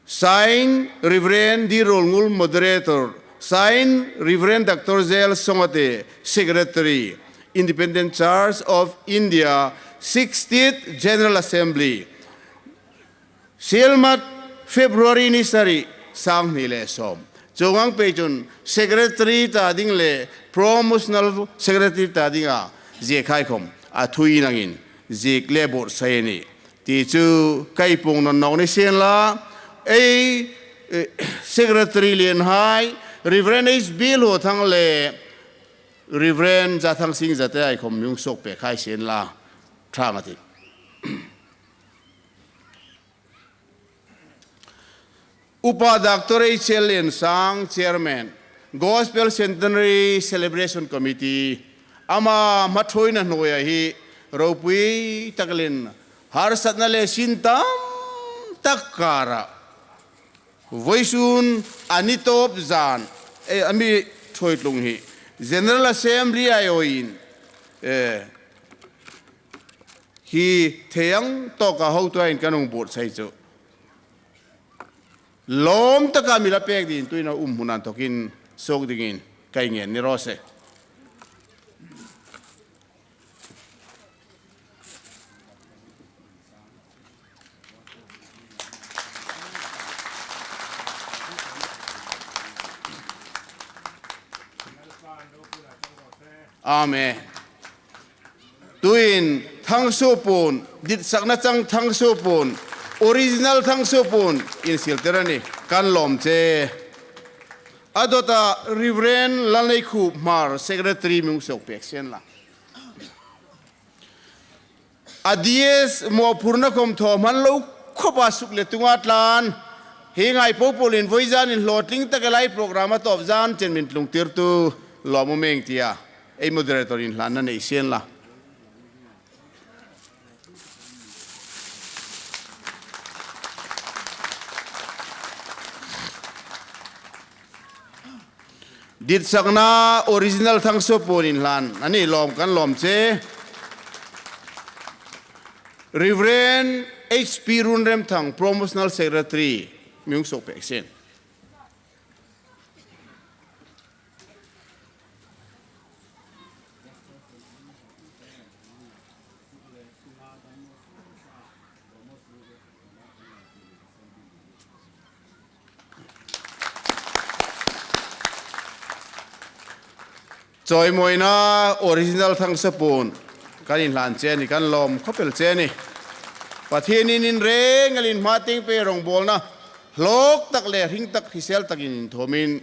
Sign, Reverend D Ruolngul, Moderator. Sign, Reverend Doctor J L Songate, Secretary, Independent Church of India, sixtieth General Assembly. Sielmat, February ni sari, sanghni le sawm. Chuong ang pei chun Secretary ta ding le Promotional Secretary ta dinga ziekhai khom a thuin angin ziek le buotsai a nih. Ti chu kei puong nawn nawk ni sien la, ei, eh, Secretary lien hai, Reverend H B Hluothang le Reverend Zathang Singh Zate hai khom mi hung suok pek hai sien la, ṭha ngei a tih. Upa Doctor H L Liansang, Chairman, Gospel Centenary Celebration Committee, ama hmaṭhuoina hnuoia hi ropui tak leiin harsatna le sin tam tak kara vawisun a ni tawp zan, eh, a mi ṭhuoi tlung hi General Assembly aiawin, eh, hi thei ang tawka hotuin kan hung buotsai chu lawm taka mi la pek dingin tuin a um hmun a inthokin suok dingin kei ngen ni raw se. Amen. Tuin thangsuo puon, ditsakna chang thangsuo puon, original thangsuo puon insiltir a nih, kan lawm che. A dawta Reverend Lalneikhup Hmar, Secretary mi hung suok pek sien la. A D S mawphurna khom thaw hman lo khawpa suk le tunga tlan, hi ngai po po leiin vawizanin hlawtling taka lai program a tawp zan chen min tlungtirtu lawm um eng tia ei moderator inhlanna nei sien la. Ditsakna original thangsuo puon inhlan a nih, lawm kan lawm che. Reverend H P Runremthang, Promotional Secretary, mi hung suok pek sien. Chawimawina original thangsuo puon kan inhlan che a nih, kan lawm khawp el che a nih. Pathienin in reng elin hma tieng pei rongbawlna hlawk tak le hring tak hrisel takin inthuomin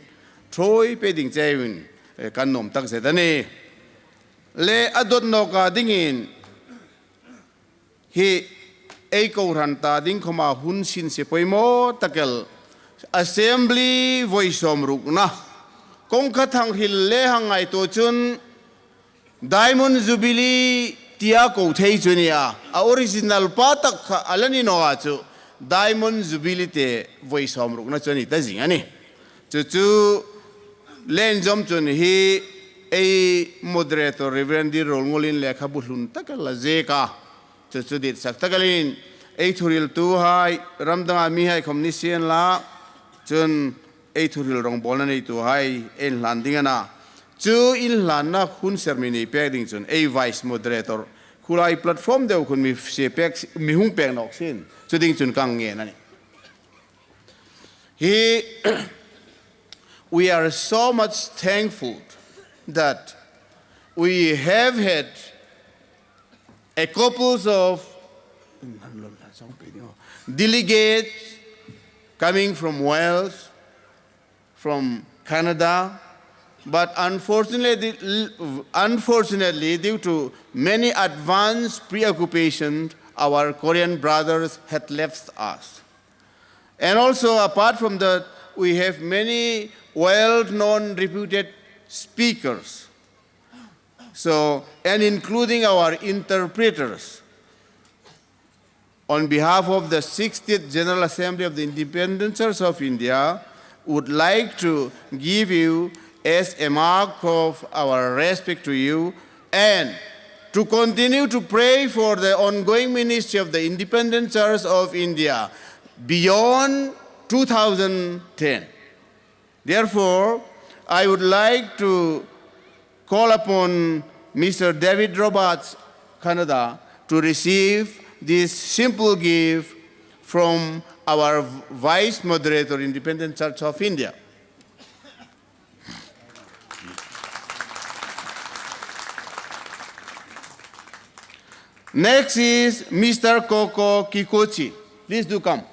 ṭhuoi pei ding cheu in, eh, kan nuom tak zet a nih. Le a dawt nawka dingin hi ei kohran ta ding khoma hun sin se poimaw tak el Assembly voi sawmrukna kawng khat hang hril le hang ngaituo chun Diamond Jubilee tia ko thei chu a nih a, a original pa tak kha a la ni naw a chu Diamond Jubilee te voi sawmrukna chu a ni ta zing a nih. Chu chu le inzawm chun hi ei moderator Reverend D Ruolngulin lekhabu hlun tak a la ziek a. Chu chu ditsak tak elin ei thuhriltuhai, ram danga mihai khom ni sien la, chun ei thuhril rongbawlna neituhai ei inhlan ding a na. Chu inhlanna hun ser mi nei pek ding chun ei vice moderator, khulai platform deu khun mi sie pek, mi hung pek nawk sien. Chu ding chun kan ngen a nih. Hi, we are so much thankful that we have had a couples of delegates coming from Wales, from Canada, but unfortunately, unfortunately, due to many advanced preoccupations, our Korean brothers had left us. And also, apart from that, we have many well-known, reputed speakers. So, and including our interpreters. On behalf of the sixtieth General Assembly of the Independent Church of India, would like to give you as a mark of our respect to you and to continue to pray for the ongoing ministry of the Independent Church of India beyond two thousand ten. Therefore, I would like to call upon Mister David Roberts, Canada, to receive this simple gift from our Vice Moderator, Independent Church of India. Next is Mister Koko Kikuchi. Please do come.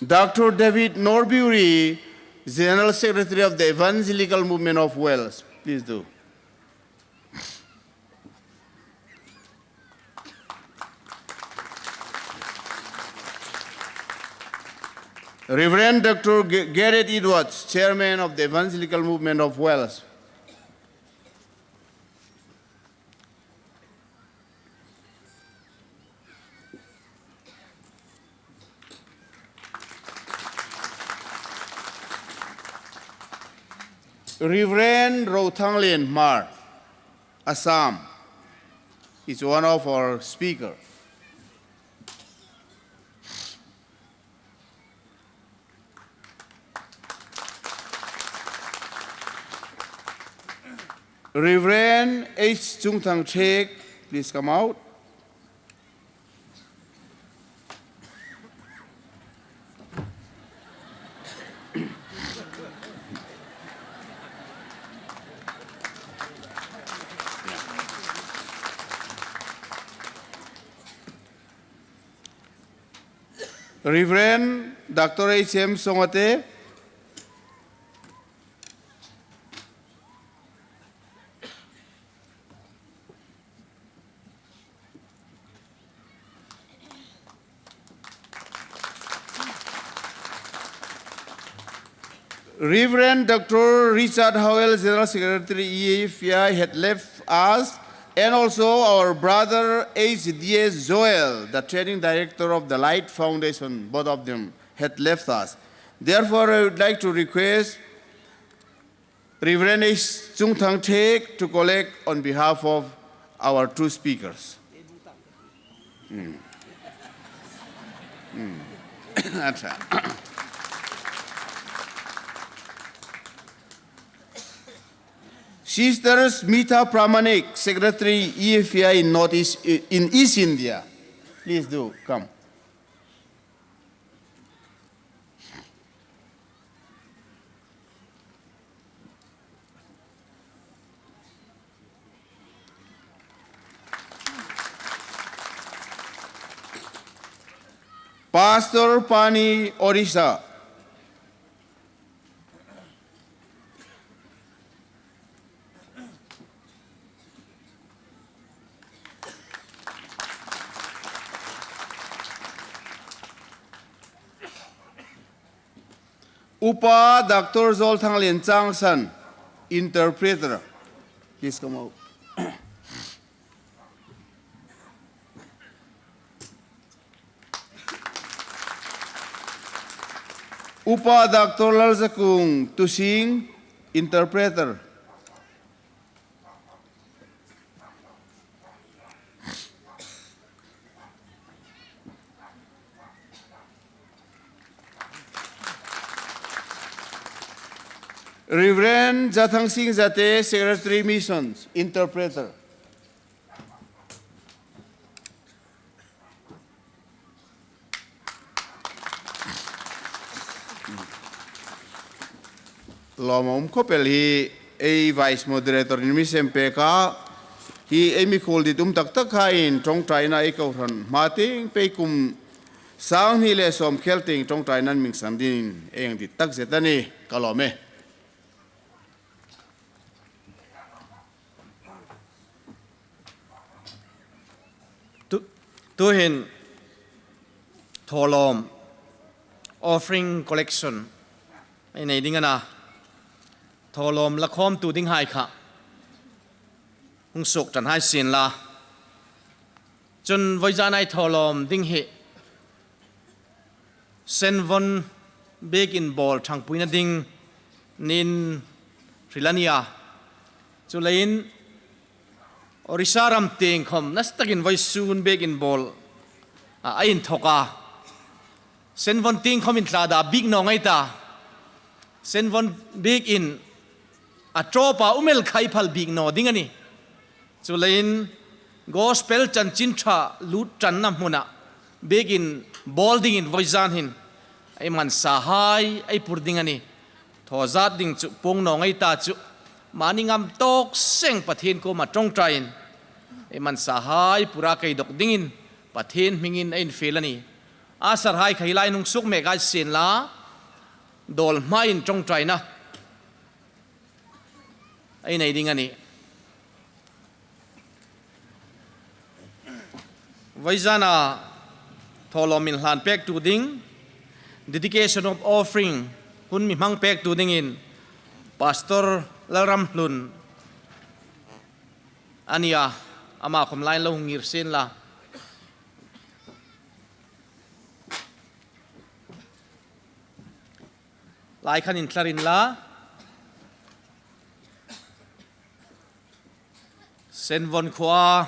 Doctor David Norbury, General Secretary of the Evangelical Movement of Wales. Please do. Reverend Doctor G-, Gareth Edwards, Chairman of the Evangelical Movement of Wales. Reverend Rothanglien Hmar, Assam, is one of our speakers. Reverend H Chungthang Thek, please come out. Reverend Doctor H M Songate. Reverend Doctor Richard Howell, General Secretary, E F I, had left us, and also our brother H D S Joel, the training director of the Light Foundation, both of them had left us. Therefore, I would like to request Reverend H Chungthang Thek to collect on behalf of our two speakers. Hmm. Hmm. Acha. Sister Smita Pramanik, Secretary E F I in North East, in East India. Please do come. Pastor Pani Orisa. Upa Doctor Zolthanglien Changsan, interpreter. Please come out. Upa Doctor Lalzakung Tusing, interpreter. Reverend Zathang Singh Zate, Secretary Missions, interpreter. lawm a um khawp el hi ei Vice Moderator-in mi sem pek a, hi ei mikhuol dit um tak tak hai in ṭawngṭaina ei kohran hma tieng pei kum sang hni le sawm khel tieng ṭawngṭaina an mi san dingin ei hang dit tak zet a nih. Ka lawm e. Tu, tuhin thawlawm offering collection ei nei ding a na. Thawlawm la khawmtu ding hai kha hung suok ṭan hai sien la. Chun vawizan ei thawlawm ding hi Senvon biekin bawl ṭhangpuina ding niin hril a nih a. Chuleiin Orissa ram tieng khawm nasa takin vawisun biekin bawl a, a inthawk a. Senvon tieng khawm inthlada biek naw ngei ta. Senvon biekin a ṭawpa um el kha ei phal biek naw ding a nih. Chuleiin Gospel chanchin ṭha lut ṭanna hmuna biekin bawl dingin vawizan hin ei mansa hai ei pur ding a nih. Thaw zat ding chu puong naw ngei ta chu, mani ngam tawk seng Pathien kuoma ṭawngṭaiin ei mansa hai pura kei dawk dingin Pathien hmingin ei infiel a nih. A sar hai kha hi lai hung suok mek hai sien la, dawl hmain ṭawngṭaina ei nei ding a nih. Vawizana thawlawm inhlan pektu ding, dedication of offering, hun mi hmang pektu dingin Pastor Lalramhlun a nih a, ama khawm lai lo hung ngir sien la. Lai khan inthlarin la, Senvon khuoa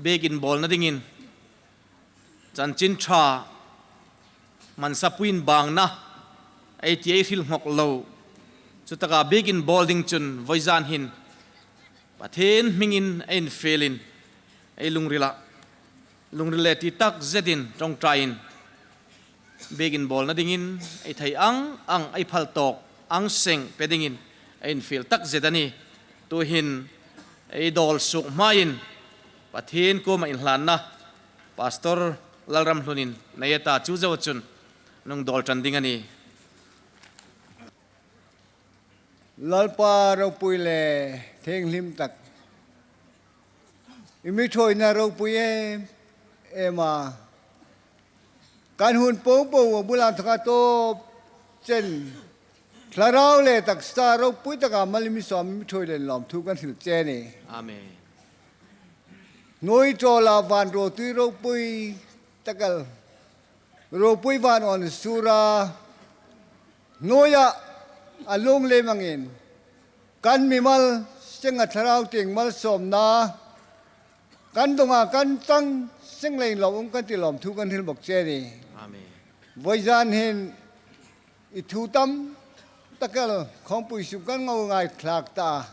biekin bawlna dingin chanchin ṭha mansapuiin bangna ei ti ei hril nghawk lo. Chutaka biekin bawl ding chun vawizan hin Pathien hmingin ei infielin ei lungrila, lungril le ti tak zetin ṭawngṭaiin biekin bawlna dingin ei thei ang ang, ei phal tawk ang seng pe dingin ei infiel tak zet a nih. Tuhin ei dawl suok hmain Pathien kuoma inhlanna Pastor Lalramhlunin nei a ta, chu zoa chun hung dawl ṭan ding a nih. Lalpa ropui le thienghlim tak, i mi ṭhuoina ropui em em a. Kan hun po po a bula taka tawp chen thlarau le taksa ropui taka mal mi sawm mi ṭhuoi le lawmthu kan hril che a nih. Amen. Hnuoi tawla van rawtui ropui tak el, ropui van awn sura, hnuoia a lunglem angin kan mimal senga thlarau tieng malsawmna, kan dawnga kan chang seng leiin lawm um kan ti lawmthu kan hril bawk che a nih. Amen. Vawizan hin i thu tam tak el khawmpui sung kan ngaithlak ta.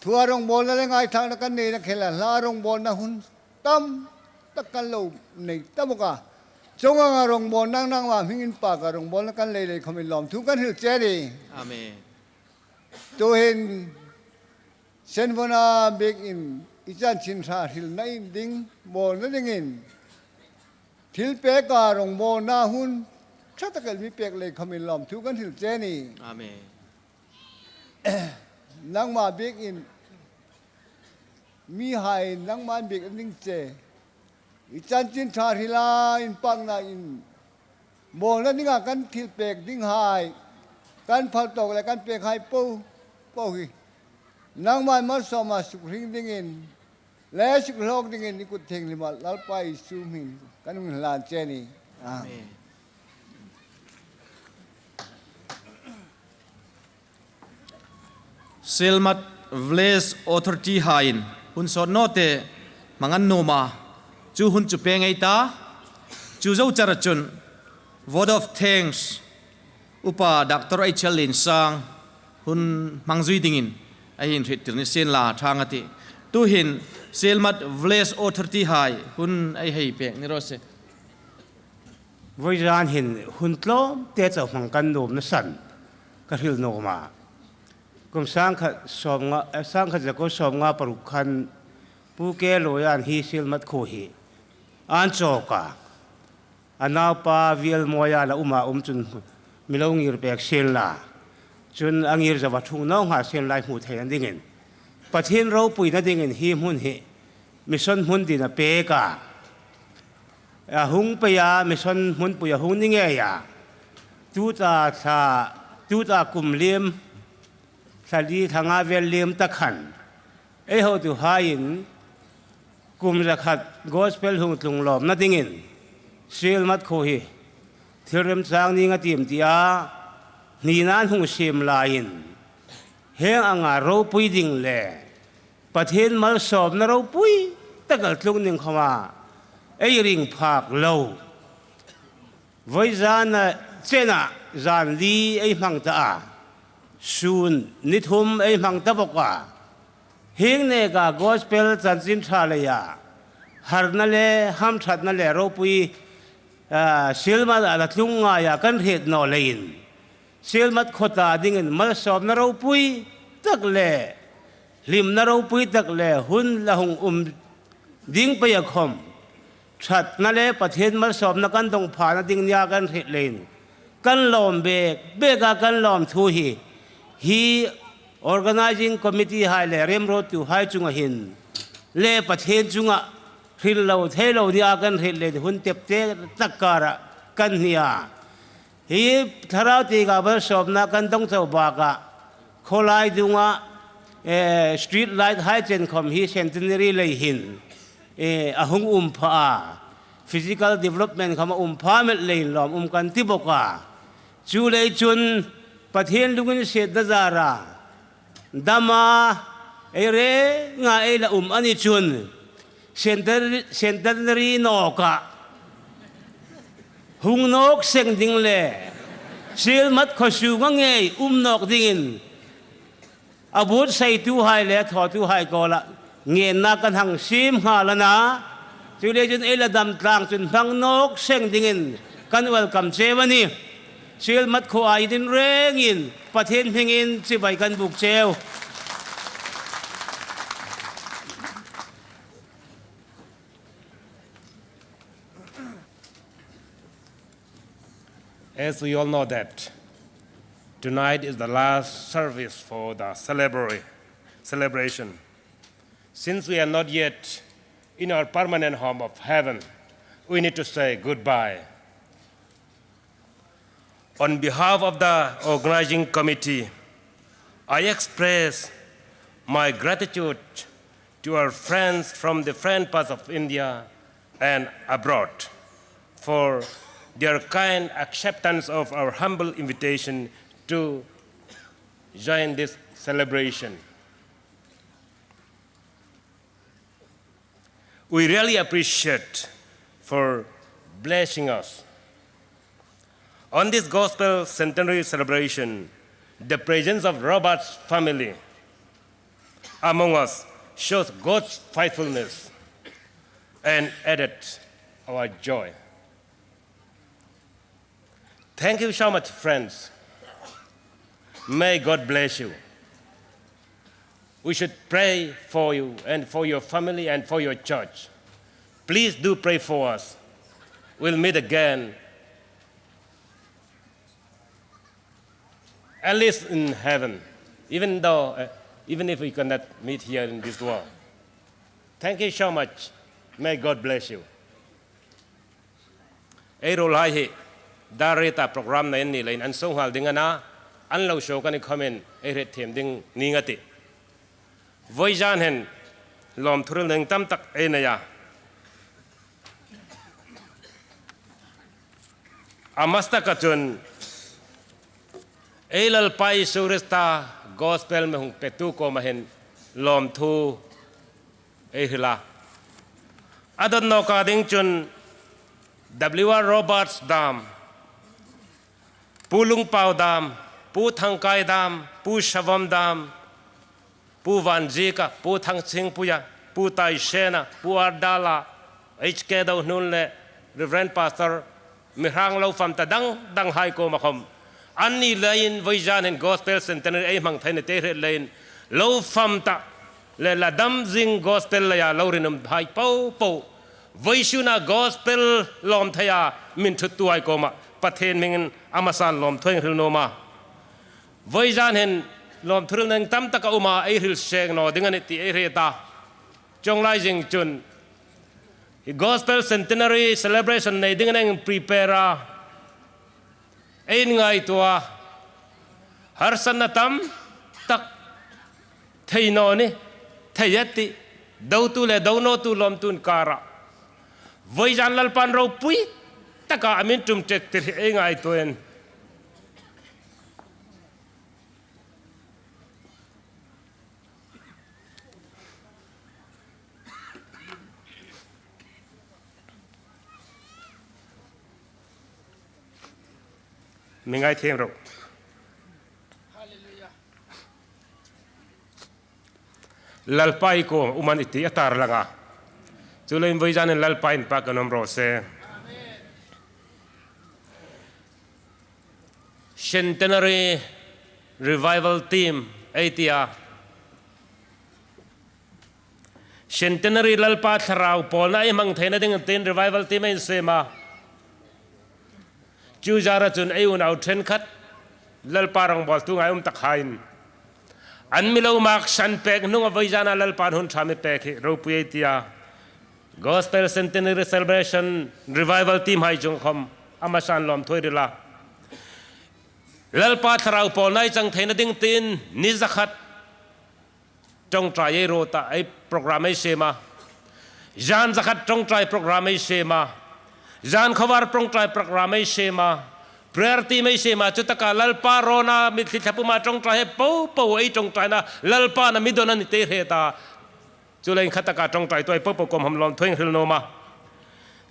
Thua rongbawlna le ngaithlakna kan neina khela hla rongbawlna hun tam tak kan lo nei ta bawk a. Chuong anga rongbawlna nangma hming inpaka rongbawlna kan lei lei khawmin lawmthu kan hril che a nih. Amen. Tuhin Senvona biekin i chanchin ṭha hrilna inding bawlna dingin thilpeka rongbawlna hun ṭha tak el mi pek lei khawmin lawmthu kan hril che a nih. Amen. Nangma biekin mihai nangma biek an ding che. I chanchin ṭha hrila inpakna in bawlna dinga kan thilpek dinghai, kan phal tawk le kan pekhai po po hi nangman malsawma sukhring dingin le sukhlawk dingin i kut thienghlima Lalpa Isu hmingin kan hung hlan che a nih. Amen. Amen. Sielmat Village Authority haiin hun sawt nawte hmang an nuom a, chu hun chu pêng ei ta. Chu zo chara chun vote of thanks Upa Doctor H L Liensang hun hmang zui dingin a hin hriettir ni sien la ṭhang a tih. Tuhin Sielmat Village Authority hai hun ei hei pêk ni raw se. Vawizan hin hun tlawmte chau hmang kan nuomna san ka hril nuom a. Kum sangkhat sawmnga, eh, sangkhat zakuo sawmnga paruk khan Pu K. Loian hi Sielmat khuo hi an chawk a. A naupa Vielmawia la um a, um chun mi lo ngir pek sien la. Chun a ngir zo a, thung naw nga sien lai hmu theina dingin, Pathien ropuina dingin hi hmun hi mission hmun dingin a pek a. A hung pei a, mission hmunpui a hung ni ngei a. Tuta thla, tuta kum liem, thla li thla nga vel liem ta khan, ei hotuhaiin kum zakhat gospel hung tlung lawmna dingin Sielmat khuo hi thil remchang ning a tiem tia hninan hung siem laiin, hieng anga ropui ding le Pathien malsawmna ropui tak a tlung ning khawma ei ring phak lo. Vawizana chena zan li ei hmang ta a, sun ni thum ei hmang ta bawk a. Hieng neka gospel chanchin ṭha leia harna le hamṭhatna le ropui, ah, Sielmat a la tlung ngaia kan hriet naw leiin, Sielmat khuo ta dingin malsawmna ropui tak le hlimna ropui tak le hun la hung um ding peia khawm, ṭhatna le Pathien malsawmna kan dawng phana ding nia kan hriet leiin, kan lawm bek beka kan lawmthu hi, hi organizing committee hai le remruottuhai chunga hin le Pathien chunga hril lo thei lo nia kan hriet leiin hun tepte tak kara kan hni a. Hi thlarau tienga malsawmna kan dawng chau bakah, khawlai dunga, eh, street light hai chen khawm hi centenary lei hin, eh, a hung um pha a. Physical development khawm a um pha met leiin lawm um kan ti bawk a. Chuleiin chun Pathien lunginsietna zara dama ei renga ei la um a ni chun, center-, centenary nawka hung nawk seng ding le Sielmat khuo sunga ngei um nawk dingin a buotsaituhai le thawtuhai kuoma ngenna kan hang siem nghal a na. Chuleiin chun ei la dam tlang chun hmang nawk seng dingin kan welcome cheu a nih. Sielmat khuo aiin rengin Pathien hmingin chibai kan buk cheu. As we all know that tonight is the last service for the celebra-, celebration. Since we are not yet in our permanent home of heaven, we need to say goodbye. On behalf of the organizing committee, I express my gratitude to our friends from different parts of India and abroad for their kind acceptance of our humble invitation to join this celebration. We really appreciate for blessing us. On this Gospel Centenary celebration, the presence of Robert's family among us shows God's faithfulness and added our joy. Thank you so much, friends. May God bless you. We should pray for you and for your family and for your church. Please do pray for us. We'll meet again, at least in heaven, even though, uh, even if we cannot meet here in this world. Thank you so much. May God bless you. Ei ruolhai hi dar riet a program nei an ni leiin an so nghal ding a na, an lo so ka ni khawmin ei hriet thiem ding ning a tih. Vawizan hin lawmthu hril ding tam tak ei nei a. A hmasa taka chun ei Lalpa Isu Krista gospel mi hung petu kuoma hin lawmthu ei hril a. A dawt nawka ding chun W R Roberts dam, Pu Lungpau dam, Pu Thangkai dam, Pu Savom dam, Pu Vanzika, Pu Thangchhingpuia, Pu Taisena, Pu Ardala, H K Dohnun le Reverend Pastor mi hrang lo fam ta dang danghai kuoma khawm Anni leiin vawizan hin Gospel Centenary ei hmang thei ni ti hre leiin lo fam ta le la dam zing gospel leia lo rinum hai popo, vawisuna gospel lawm theia min thuttuhai kuoma Pathien hmingin a hmasan lawmthu ei hril nuom a. Vawizan hin lawmthu hrilna tam tak a um a, ei hril seng naw ding a nih ti ei hriet a. Chuong lai zing chun hi Gospel Centenary Celebration nei dingin ei prepare a, ei ngaituo a, harsatna tam tak thei naw ni, thei a tih, dotu le do nawtu lawmtu inkara vawizan Lalpan ropui taka a min ṭum ṭek tir hi ei ngaituo a nih. Mi ngaithliem ro. Lalpa i kuoma um a nih ti a tarlang a. Chuleiin vawizan hin Lalpa inpâkin um raw se. Centenary Revival Team ei ti a. Centenary Lalpa Thlarau pawlna ei hmang theina dingin Revival Team ei insiem a. Chu zara chun ei unau ṭhenkhat Lalpa rawngbawltu ngai um takhaiin an mi lo maksan pek hnunga vawizana Lalpan hun ṭha mi pek hi ropui ei ti a. Gospel Centenary Celebration Revival Team hai chunga khawm a hmasan lawmthu ei hril a. Lalpa Thlarau pawlna ei chang theina ding tiin ni zakhat ṭawngṭai ei ruot a, ei program ei siem a. Zan zakhat ṭawngṭai program ei siem a. Zan khawvar ṭawngṭai program ei siem a. Prayer team ei siem a. Chutaka Lalpa rawna mitthli thlaphuma ṭawngṭai hi popo ei ṭawngṭaina Lalpan a mi dawn a nih ti ei hriet a. Chuleiin khataka ṭawngṭaituhai popo kuoma lawmthu ei hril nuom a.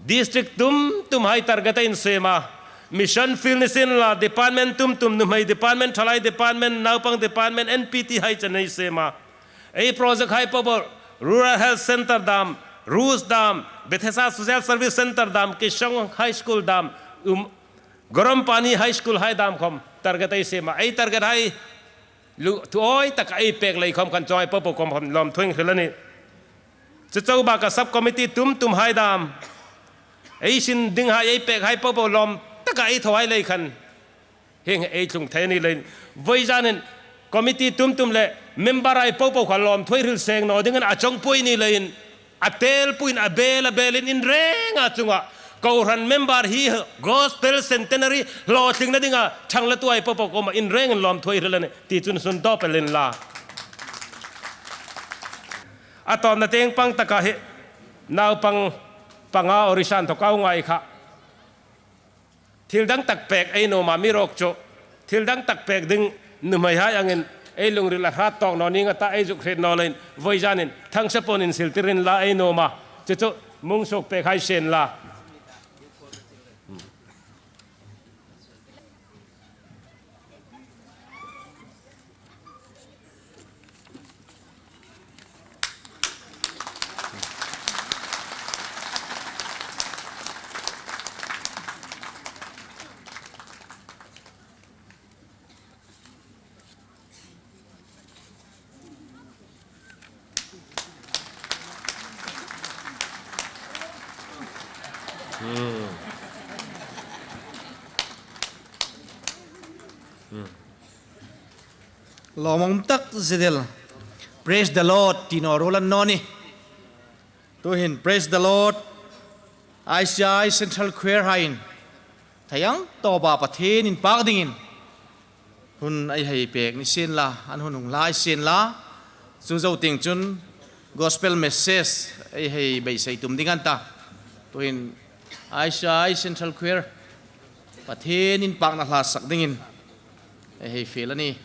District tum tumhai target ei insiem a. Mission field ni sienla, department tum tum, nuhmei department, ṭhalai department, naupang department, N P T hai chen ei siem a. Ei project hai popo, Rural Health Centre dam, RHUS dam, Bethesda Social Service Centre dam, Kishong High School dam, um, Garampani High School hai dam khawm target ei siem a. Ei target hai lu, thu awi taka ei pek lei khawm khan chuong hai popo kuoma lawmthu ei hril a nih. Chu chauh baka sub committee tum tumhai dam, ei sin dinghai ei pekhai popo lawm taka ei thaw hai lei khan hieng ei tlung thei a ni leiin vawizan hin committee tum tum le member hai popo kha lawmthu ei hril seng naw dingin a chawngpuoi ni leiin a telpuiin a bel a belin in renga chunga kohran member hi Gospel Centenary hlawtlingna dinga ṭhang latuhai popo kuoma in rengin lawmthu ei hril a nih ti chun sun tawp el inla. A tawpna tieng pang taka hi naupang panga Orissa-in thaw kau ngai kha. Thil dang tak pek ei nuom a, mi ruok chu thil dang tak pek ding nuhmeihai angin ei lungril a hrat tawk naw ning a ta, ei zuk hriet naw leiin vawizan hin thangsapuon insil tir inla ei nuom a. Chu chu mung suok pek hai sienla. Lawmum tak zedel. Praise the Lord ti naw ruol a ni naw ni. Tuhin Praise the Lord, I C I Central Choir haiin thei ang tawpa Pathien inpak dingin hun ei hei pek ni sienla, an hun hung hla sienla. Chu zo tieng chun gospel message ei hei beisei tum ding an ta. Tuhin I C I Central Choir Pathien inpakna hla sak dingin ei hei fiel a nih.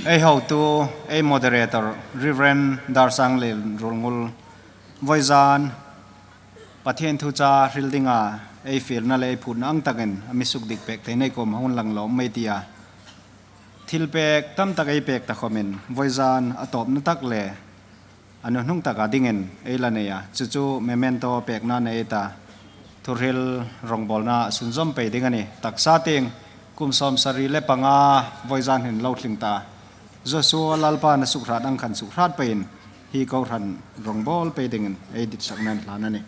Ei hotu, ei moderator, Reverend Darsang Lalruolngul, vawizan Pathien thu cha hril dinga ei fielna le ei phutna ang takin a mi sukdik pek thei nei kuoma hun lang lawm mei tia. Thil pek tam tak ei pek ta khomin, vawizan a tawpna tak le a nuhnung taka dingin ei la nei a, chu chu memento pekna nei ta, thuhril rongbawlna a sunzawm pei ding a nih. Taksa tieng kum sawmsari le panga vawizan hin lo tling ta Joshua Lalpan a sukhrat ang khan sukhrat peiin hi kohran rongbawl pei dingin ei ditsakna hlan a nih.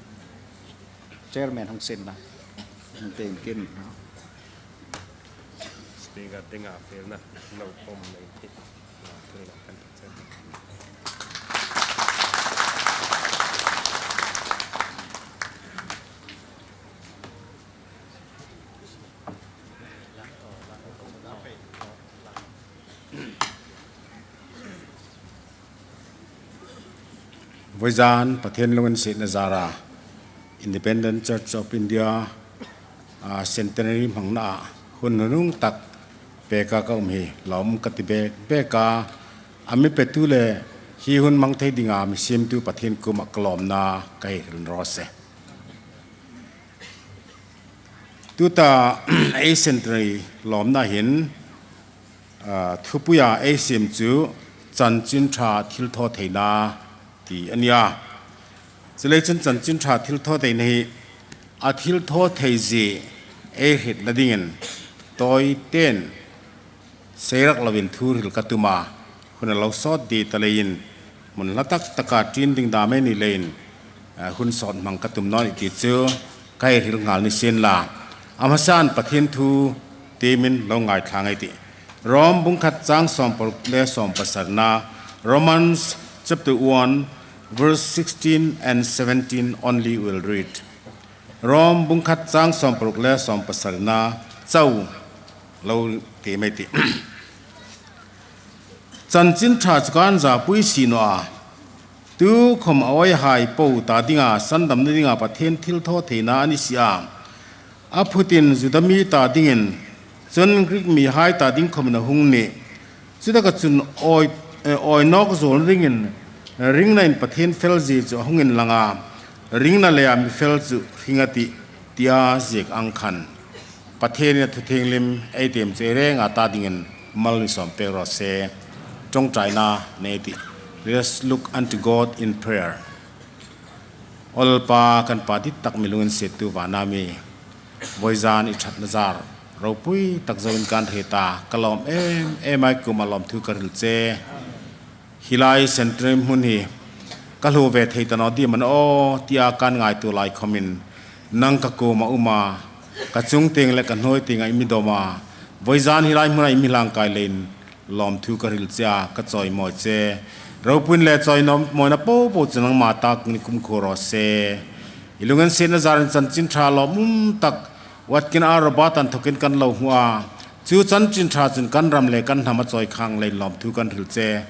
Chairman hang sin la. Hang tieng kin. Speaker dinga fielna lo pawm nei hi. Vawizan Pathien lunginsietna zara Independent Church of India, ah, centenary hmangna hun nuhnung tak peka ka um hi lawm ka ti bek bek a, a mi petu le hi hun hmang thei dinga mi siemtu Pathien kuoma ka lawmna ka hei hril raw se. Tuta ei centenary lawmna hin, ah, thupuia ei siem chu Chanchin Ṭha thilthawtheina ti a nih a. Chuleiin Chanchin Ṭha thilthawtheina hi a thilthawthei zie ei hrietna dingin tawi tein seirak loin thuhril ka tum a, hun a lo sawt di ta leiin, hmun hla tak taka ṭin ding dam ei ni leiin, eh, hun sawt hmang ka tum naw ni ti chu ka hei hril nghal ni sien la. A hmasan Pathien thu tiemin lo ngaithla ngei ei tih. Rom bung khat chang sawmparuk le sawmpasarina, Romans chapter one, verse sixteen and seventeen only will read. Rom bung khat chang sawmparuk le sawmpasarina chau lo ti mei ei tih. Chanchin Ṭha chu kan zahpui si naw a, tukhom a awihai po ta dinga sandamna dinga Pathien thilthawtheina a ni si a. A phutin Juda mi ta dingin, chun Greek mihai ta ding khomin a hung nih. Chutaka chun awi, eh, awi nawk zuol ringin, eh, ringnain Pathien fel zie chu a hung inlang a, ringna leia mi fel chu hring a tih, tia ziek ang khan Pathienin a thu thienghlim ei tiem chu ei renga ta dingin mal mi sawm pek raw se. Ṭawngṭaina nei ei tih. Let us look unto God in prayer. Aw Lalpa, kan Pa dit tak, mi lunginsiettu vana mi, vawizan i ṭhatna zar ropui tak zoin kan hriet a, ka lawm em em a, i kuoma lawmthu ka hril che. Hi lai centenary hmun hi ka hlu ve thei ta naw ding am a ni aw tia kan ngaituo lai khomin nang ka kuoma um a, ka chung tieng le ka hnuoi tienga i mi dawm a, vawizan hi lai hmuna i mi hlang kai leiin lawmthu ka hril che a, ka chawimawi che. Ropuina le chawimawina po po chu nangma tak ni kumkhuo raw se. I lunginsietna zarin Chanchin Ṭha lawmum tak Watkin R Roberts inthokin kan lo hmu a, chu Chanchin Ṭha chun kan ram le kan hnam a chawi khang leiin lawmthu kan hril che.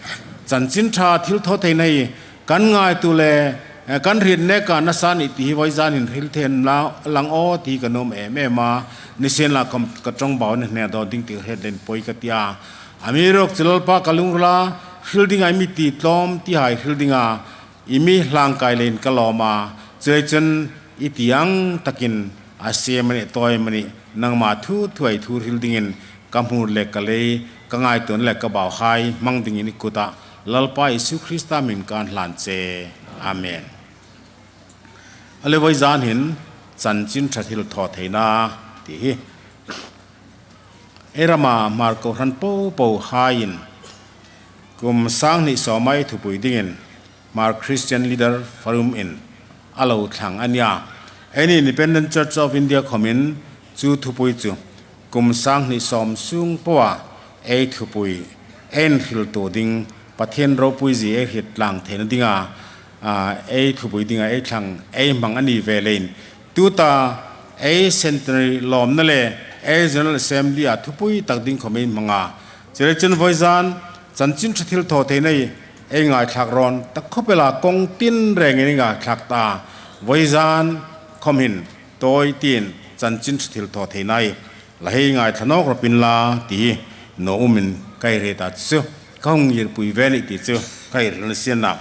Chanchin Ṭha thilthawtheina hi kan ngaituo le, eh, kan hriet neka nasa a nih ti hi vawizan hin hril thei inla lang aw ti hi ka nuom em em a, nisienlakhom ka ṭawngbau i hne dawn ding ti hriet leiin poi ka ti a. Amiruokchu Lalpa, ka lungrila hril dinga i mi ti tlawm tihai hril dinga i mi hlang kai leiin ka lawm a, chuleiin chun i ti ang takin a siem a nih, tawi a nih, nangma thu thuhai thu hril dingin ka hmur le ka lei, ka ngaituona le ka bauhai hmang dingin i kuta Lalpa Isu Krista hmingin kan hlan che. Amen. A le, vawizan hin Chanchin Ṭha thilthawtheina ti hi ei rama Hmar kohran po po haiin kum sang hni sawma ei thupui dingin Hmar Christian Leader Forum-in a lo thlang a nih a. Eini Independent Church of India khomin chu thupui chu kum sang hni sawm sung poa ei thupui, ei inhriltu ding, Pathien ropuizie ei hriet tlang theina dinga, a, ei thupui dinga ei thlang, ei hmang a ni ve leiin, tuta ei centenary lawmna le ei General Assembly-a thupui tak ding khom ei hmang a. Chuleiin chun vawizan Chanchin Ṭha thilthawtheina hi ei ngaithlak rawn ta khawp el a, kawng tin rengin ei ngaithlak ta a. Vawizan khom hin tawi tein Chanchin Ṭha thilthawtheina hi la hei ngaithla nawk rawp inla ti hi nuom umin ka hei hriet a chu. Ka hung ngirpui ve a nih ti chu ka hrilna sienla.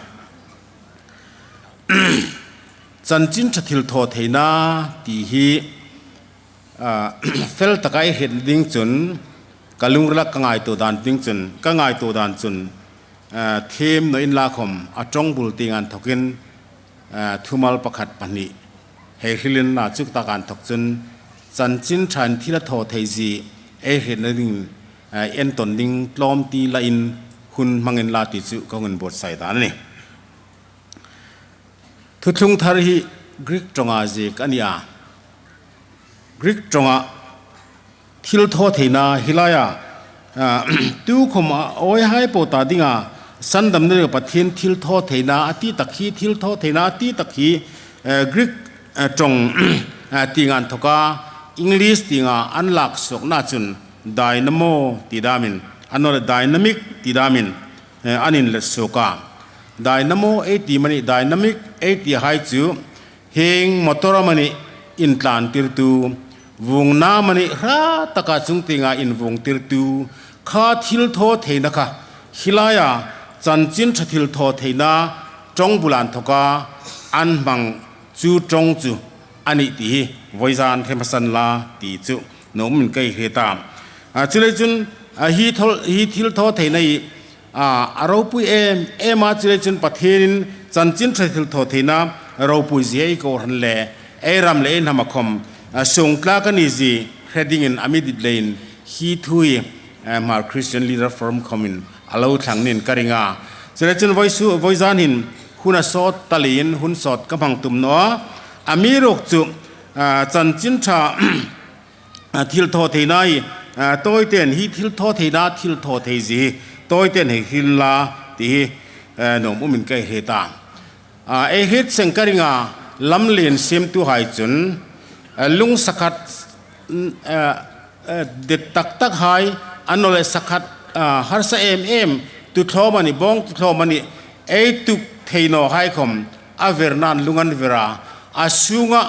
Chanchin ṭha thilthawtheina ti hi, a, fel taka ei hrietna ding chun, ka lungrila ka ngaituo dan ding chun, ka ngaituo dan chun, a, thiem naw inla khawm a ṭawngbul tieng inthokin, a, thumal pakhat pahni hei hril inla, chu taka inthok chun chanchin ṭha thilthawtheizie ei hrietna ding, a, entawn ding tlawmte lain hun hmang inla ti chu ka hung inbuotsai dan a nih. Thuthlung Thar hi Greek ṭawnga ziek a nih a. Greek ṭawnga thilthawtheina hi laia, a, tukhawm a awihai po ta dinga sandamna ding Pathien thilthawtheina a ti tak hi, thilthawtheina a ti tak hi, a, Greek, a, ṭawng, a, tieng inthoka English tienga an lak suokna chun dynamo ti damin, annawleh dynamic ti damin, eh, an inlet suok a. Dynamo ei ti amanih, dynamic ei ti hai chu, hieng motor amanih intlantirtu, vuongna amanih hrat taka chungtienga invungtirtu, kha thilthawtheina kha hi laia chanchin ṭha thilthawtheina ṭawngbul inthoka an hmang chu ṭawng chu a nih ti hi vawizan hre hmasan la ti chu nuom in ka hriet a. A, chuleiin chun, a, hi thil, hi thilthawtheina hi, a, a ropui em em a, chuleiin chun Pathienin chanchin ṭha thilthawtheina ropuizie ei kohran le ei ram le ei hnama khawm, a, suong tlak a nizie hre dingin a mi dit leiin hi thu hi, a, Hmar Christian Leader Forum khawmin a lo thlang niin ka ring a. Chuleiin chun voisu-, vawizan hin hun a sawt ta leiin hun sawt ka hmang tum naw a. Amiruokchu, a, chanchin ṭha, a, thilthawtheina hi, a, tawiten hi thilthawtheina thilthawtheizie hi tawiten hei hril inla ti hi, a, nuom umin ka hriet a. A, ei hriet seng ka ring a, lamlien siemtuhai chun, a, lung sakhat, a, a, det tak tak hai, annawleh sakhat, a, harsa em em, tu thlawm amanih, bawng tu thlawm amanih, ei tuk thei naw hai khawm, a verna'n lung an ver a, a sunga,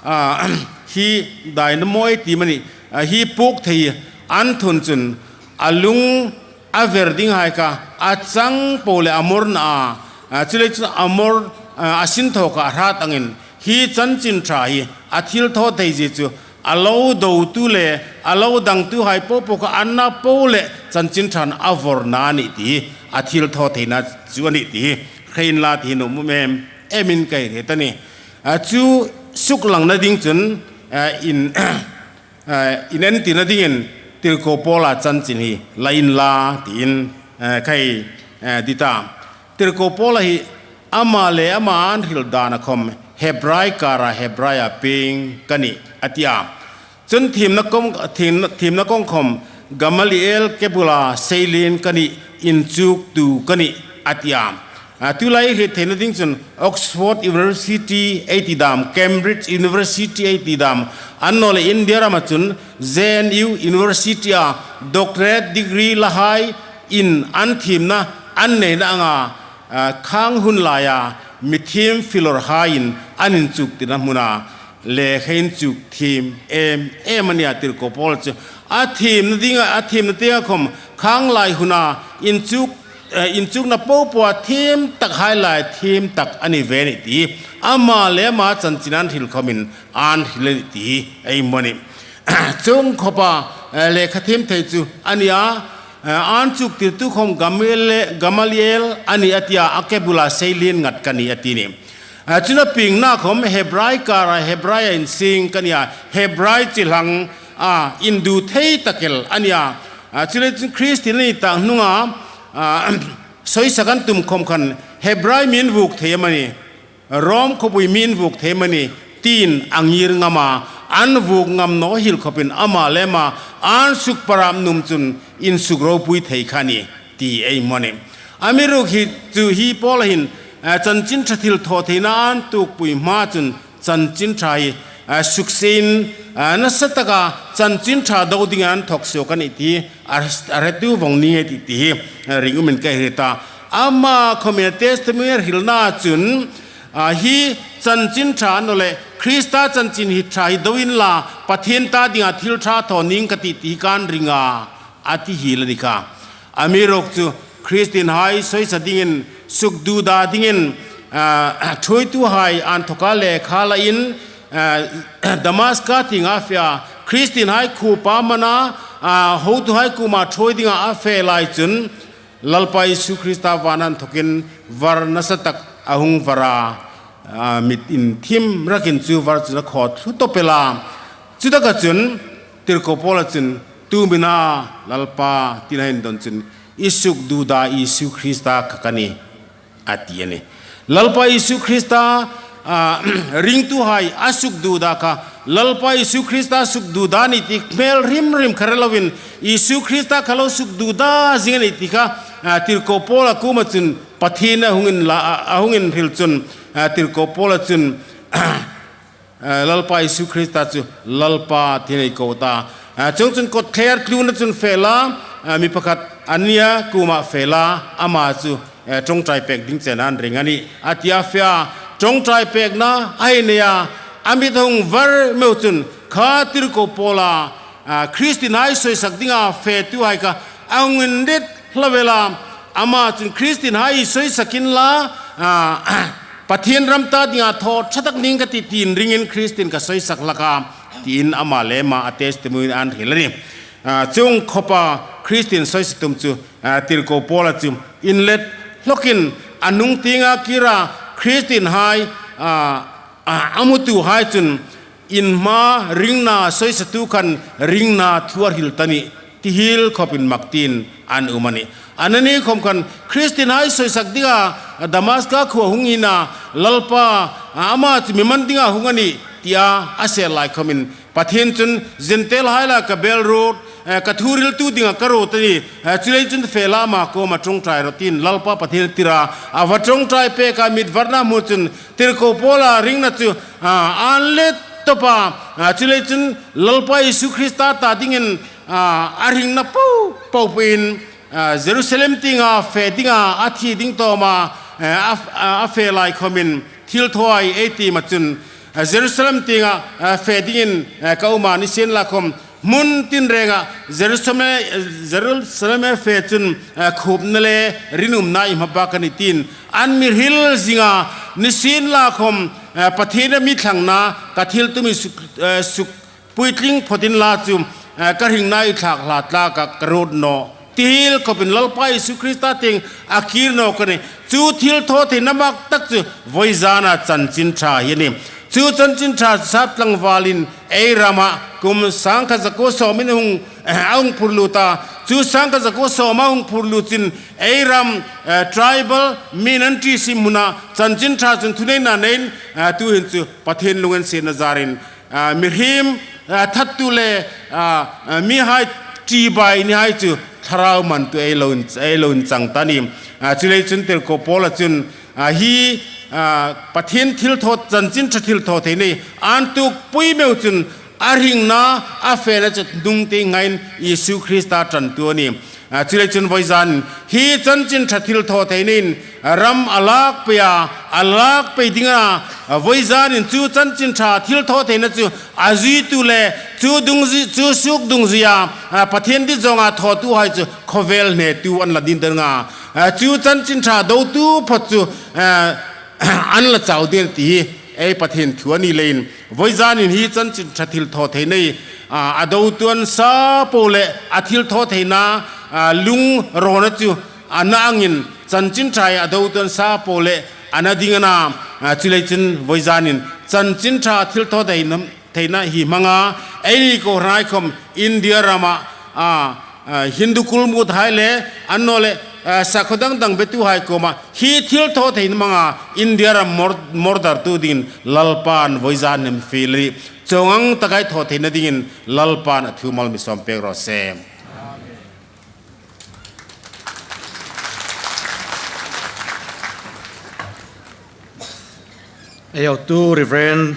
a, hi dynamo ei ti amanih, a, hi puok thei an thun chun a lung a ver ding hai kha a chang po le a mawrna a, a, chuleiin chun a mawr, a, a sinthawa kha a hrat angin hi chanchin ṭha hi a thilthawtheizie chu a lo dotu le a lo dangtuhai popo kha a na po le chanchin ṭha'n a vawrna a nih ti hi a thilthawtheina chu a nih ti hi hre inla ti hi nuom em emin ka hriet a nih. A, chu suklangna ding chun, a, in, a, inentirna dingin Tirko Paula chanchin hi la inla tiin, a, ka hei, a, dit a. Tirko Paula hi ama le ama an hril dana khawm Hebrai kara Hebrai a pieng ka nih a ti a. Chun thiemna kawng, thiemna, thiemna kawng khawm Gamaliel ke bula seilien ka nih, inchuktu ka nih a ti a. A, tulai hriet theina ding chun Oxford University ei ti dam, Cambridge University ei ti dam, annawleh India rama chun J N U University a doctorate degree lahai in an thiemna an neina anga, a, khang hun laia mi thiem filawr haiin an inchuktirna hmuna lekha inchuk thiem em em a nih a Tirko Paula chu. A thiemna dinga, a thiemna dinga khawm khang lai huna inchuk, eh, inchukna popoa thiem tak hai lai thiem tak a ni ve a nih ti ama le ama chanchin an hril khawmin an hril a nih ti ei hmu a nih. Chuong khawpa, eh, lekha thiem thei chu a ni a, eh, an chuktirtu khawm Gamaliel, Gamaliel a nih a ti a, a ke bula seilien ngat ka nih a ti a nih. A, chun a piengna khawm Hebrai kara Hebrai a insieng ka nih a, Hebrai chi hlang a, indu thei tak el a nih a. A, chuleiin chun Kristien a ni tak hnunga, a, soisak an tum khawm khan Hebrai mi an vuok thei amanih, Rom khawpui mi an vuok thei amanih tiin a ngir ngam a, an vuok ngam naw hil khawpin ama le ama an suk parap nuom chun insuk ropui thei kha a nih ti ei hmu a nih. Amiruokchu hi Paula hin, a, chanchin ṭha thilthawtheina an tuokpui hma chun chanchin ṭha hi, a, suksiein, a, nasa taka chanchin ṭha do dingin an thawk suok a nih ti a, a hretu vawng ni ngei ti, ti hi, a, ring umin ka hriet a. Ama khawmin a testimony hrilna chun, a, hi chanchin ṭha annawleh Krista chanchin hi ṭha hi do inla Pathien ta dinga thil ṭha thaw ning ka tih ti hi kan ring a, a ti hiel a ni kha. Amiruokchu Kristien hai soisa dingin, sukduda dingin, ah, thuoituhai an thoka lekha la in, ah, Damaska tienga fe a, Kristien hai khuopa mana, ah, hotuhai kuoma thuoi dinga a fe lai chun, Lalpa Isu Krista vana inthokin var nasa tak a hung var a, ah, mit inthim rakin chu var chun a khaw thlu tawp el a. Chutaka chun, Tirko Paula chun, "Tumina Lalpa," tiin a indon chun, "I sukduda Isu Krista kha ka nih," a ti a nih. Lalpa Isu Krista, ah, ringtuhai a sukduda kha, Lalpa Isu Krista sukduda ni ti hmel hrim hrim kha rel loin, Isu Krista kha lo sukduda zing a nih ti kha, ah, Tirko Paula kuoma chun Pathien a hung inla, a, a hung inhril chun, ah, Tirko Paula chun, eh, Lalpa Isu Krista chu Lalpa tiin ei ko ta. Eh, chuongchun kawtthler tluna chun fe la, eh, mi pakhat a nia kuoma fe la, ama chu, eh, ṭawngṭai pek ding chen an ring a nih. A ti a fe a, ṭawngṭai pekna a hei nei a, a mit hung var meu chun kha Tirko Paula, ah, Kristien hai soisak dinga fetuhai kha a hung inrit hlau el a, ama chun Kristien hai soisak inla, ah, Pathien ram ta dinga thaw ṭha tak ning ka tih tiin ringin Kristien ka soisak hlak a, tiin ama le ama a testimony an hril a nih. Ah, chuong khawpa Kristien soisa tum chu, ah, Tirko Paula chu inlet hlokin a hnung tienga kira Kristien hai, ah, ah, a mutuhai chun inhma ringna soisatu khan ringna thu a hril ta nih, ti hiel khawpin mak tiin an um a nih. Anni khawm khan Kristien hai soisak dinga Damaska khuoa hung hina, Lalpa, ah, ama chu mi man dinga hung a nih, tia a sel lai khawmin Pathien chun Jentail hai la ka bel ruot, eh, ka thu hriltu dinga ka ruot a nih, eh, chuleiin chun fe la ama kuoma ṭawngṭai rawh tiin Lalpa Pathien a tir a, a va ṭawngṭai pek a, mit varna hmu chun Tirko Paula ringna chu, ah, an let tawp a, ah, chuleiin chun Lalpa Isu Krista ta dingin, ah, a ringna po po puin, ah, Jerusalem tienga fe dinga a thi ding tawma, eh, a, a, a fe lai khawmin thilthawhai ei ti ma chun, ah, Jerusalem tienga, ah, fe dingin, eh, ka um a, nisienlakhawm hmun tinrenga Jerusalem, Jerusalem fe chun, eh, khupna le rinumna i hmabak a nih tiin an mi hril zing a, nisienlakhawm, eh, Pathien a mi thlangna ka thil tum i suk, eh, suk puitling phawt inla chu, eh, ka ringna i thlak hla tlak a ka ruot naw, ti hiel khawpin Lalpa Isu Krista tieng a kir naw ka nih. Chu thilthawtheina mak tak chu vawizana Chanchin Ṭha hi a nih. Chu Chanchin Ṭha sap tlangvalin ei rama kum sangkhat zakuo sawmin hung, eh, a hung phurlut a. Chu sangkhat zakuo sawma hung phurlut chun ei ram, eh, tribal mi nan ṭi sim hmuna Chanchin Ṭha chun thuneina neiin, eh, tuhin chu Pathien lunginsietna zarin, ah, mihriem, ah, thattu le, ah, ah, mihai ṭibai nihai chu thlarau mantu ei lo in, ei lo inchang ta a nih. Ah, chuleiin chun Tirko Paula chun, ah, hi, ah, Pathien thilthawtheina, Chanchin Ṭha thilthawtheina an tuokpui meu chun a ringna a fena chu hnung tieng ngaiin Isu Krista ṭantu a nih. Ah, chuleiin chun vawizan hi Chanchin Ṭha thilthawtheinain ram a lak pei a, a lak pei ding a, ah, vawizanin chu Chanchin Ṭha thilthawtheina chu a zuitu le chu dungzui, chu suk dungzuia, ah, Pathien dit zawnga thawtuhai chu khawvel hnetu an la ding ding a. Ah, chu Chanchin Ṭha dotu phawt chu, ah, an la chau ding ti hi ei Pathien thu a ni leiin, vawizanin hi Chanchin Ṭha thilthawtheina hi, ah, a dotu an sa po le a thilthawtheina, ah, lungrawna chu a na angin Chanchin Ṭha hi a dotu an sa po le a na ding a na, ah, chuleiin chun vawizanin Chanchin Ṭha thilthawtheina, theina hi hmanga eini ko rai khawm India rama, ah, ah, Hindu kulmuthai le annawleh, ah, sakhaw dang dang betuhai kuoma hi thilthawtheina hmanga India ram mor-, mordartu dingin Lalpan vawizanin a mi fiel a nih. Chuong ang taka ei thawtheina dingin Lalpan a thu mal mi sawm pek raw se. Ei hotu Reverend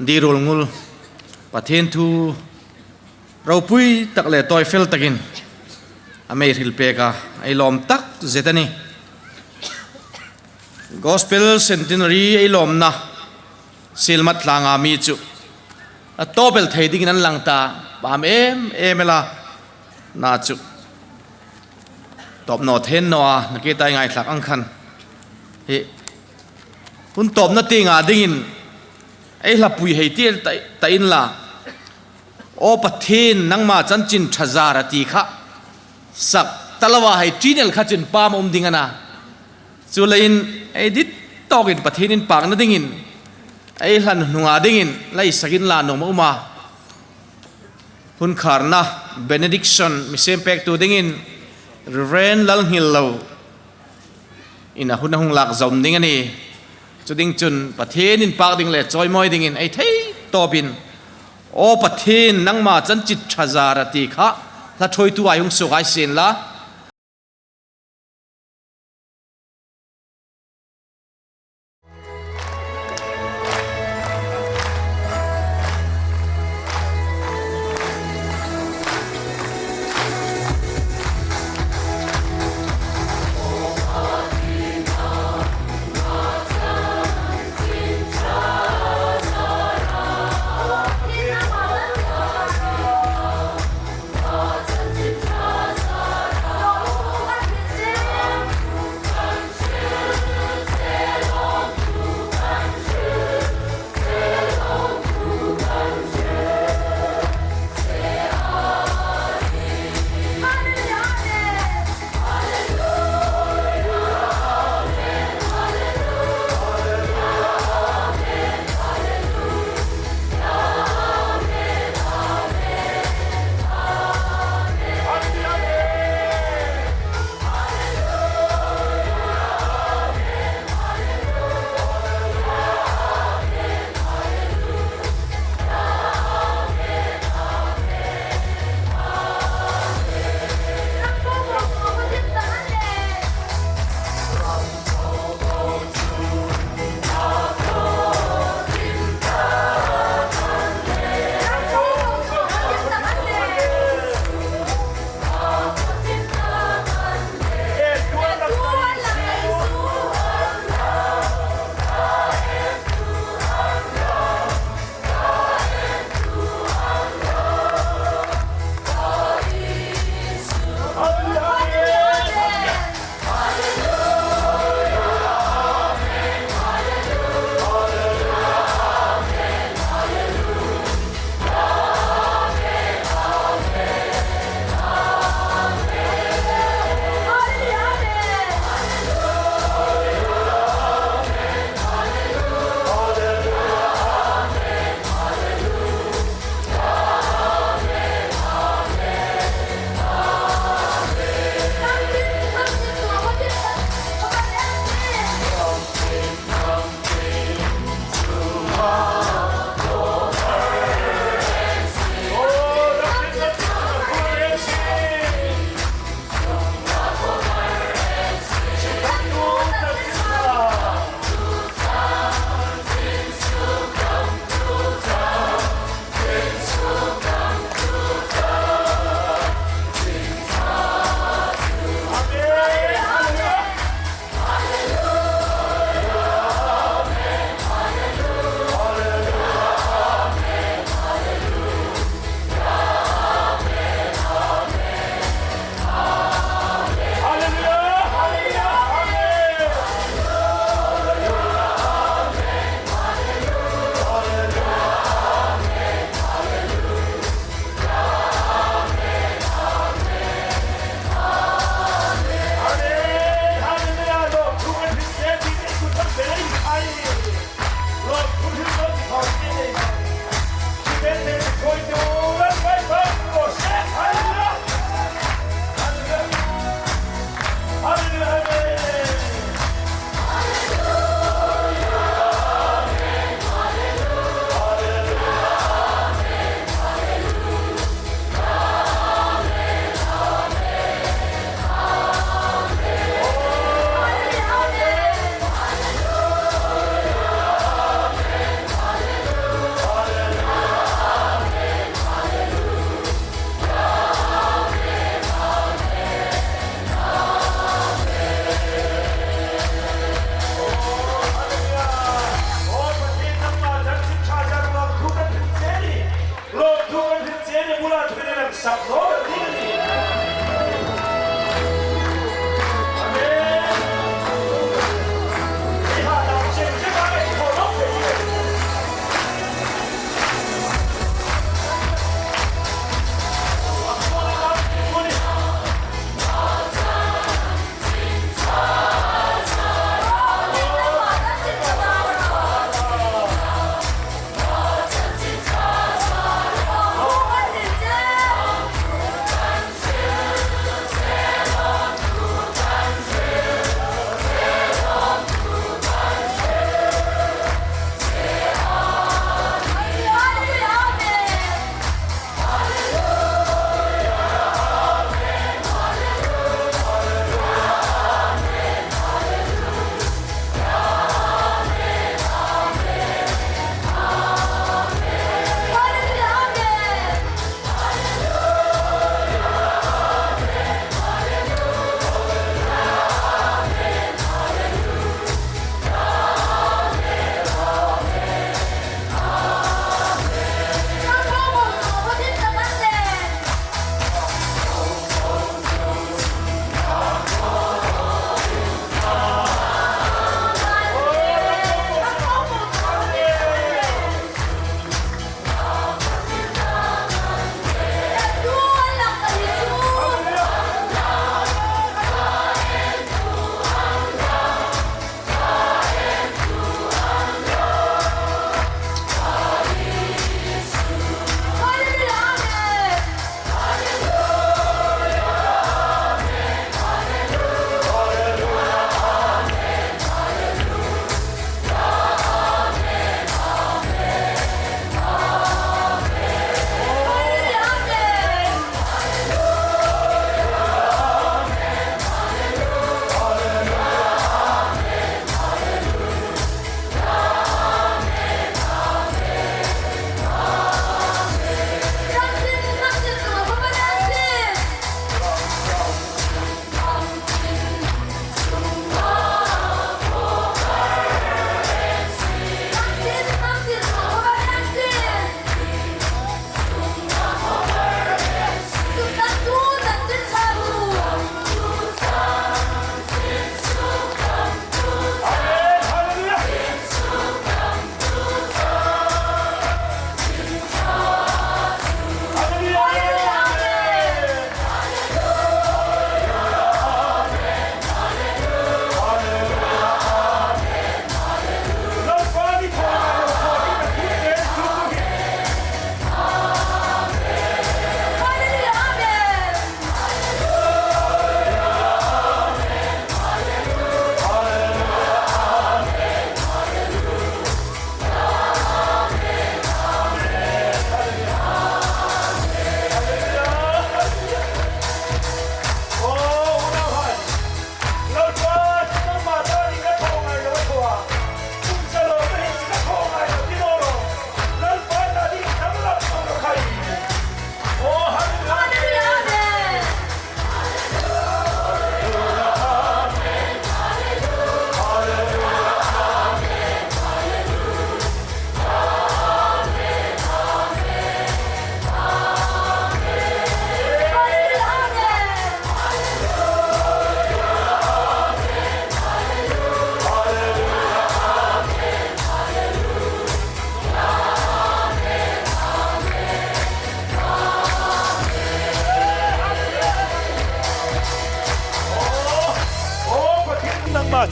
D. Ruolngul, Pathien thu ropui tak le tawifel takin a mi hril pek a, ei lawm tak zet a nih. Gospel Centenary ei lawmna Sielmat tlanga mi chu a tawp el thei dingin an lang ta, paham em em el a, na chu Tawp naw thei naw a, nakie ta ei ngaithlak ang khan. Hi, hun tawpna tienga dingin, ei hlapui hei tir ta, ta inla. Aw Pathien, nangma chanchin ṭha zâr a ti kha. Sak ta loa hei ṭin el kha chun pâm um ding a na. Chuleiin, ei dit tawkin Pathien inpâkna dingin, ei hlan hnunga dingin, la ei sak inla nuom a um a. Hun kharna, benediction, mi siem pêktu dingin, Reverend Lalnghillo in a hun a hung lâk zawm ding a nih. Chu ding chun Pathien inpâk ding le chawimawi dingin ei thei tawpin, Aw Pathien, nangma chanchin ṭha zâr a ti kha, hla ṭhuoitu ei hung suok hai sienla.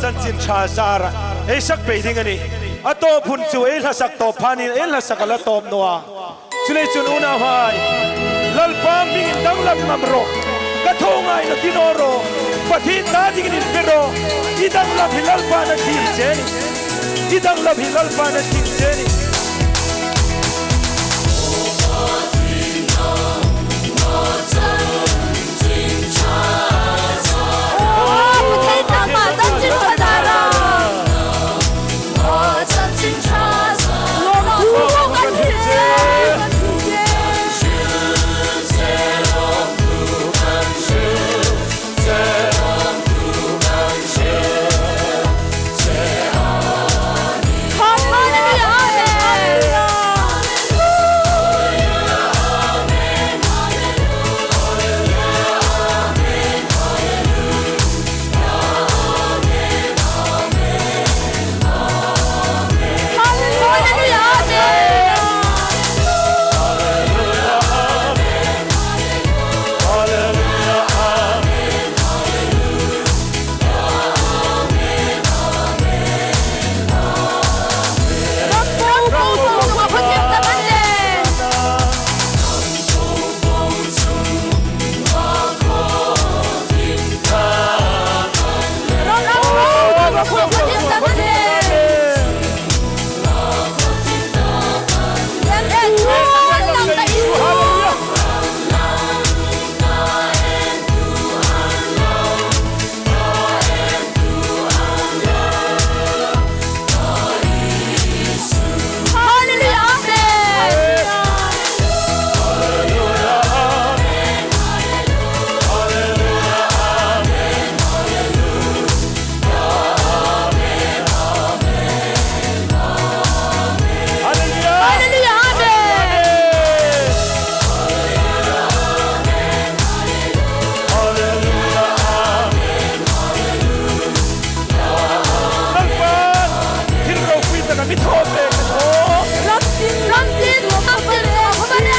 chanchin ṭha zara ei sak pei ding a nih. A tawp hun chu ei hla sak tawp pha nih, ei hla sak a la tawp naw a. Chuleiin chun unauhai, Lalpa hmingin danglam ngam ro. Ka tho ngai naw ti naw ro. Pathien ta dingin inpe ro. I danglam hi Lalpan a thlir che a nih. I danglam hi Lalpan a thlir che a nih. Lalpan thil ropui taka mi thaw pek a thaw. Lamtin, lamtin, lamtin, lamtin.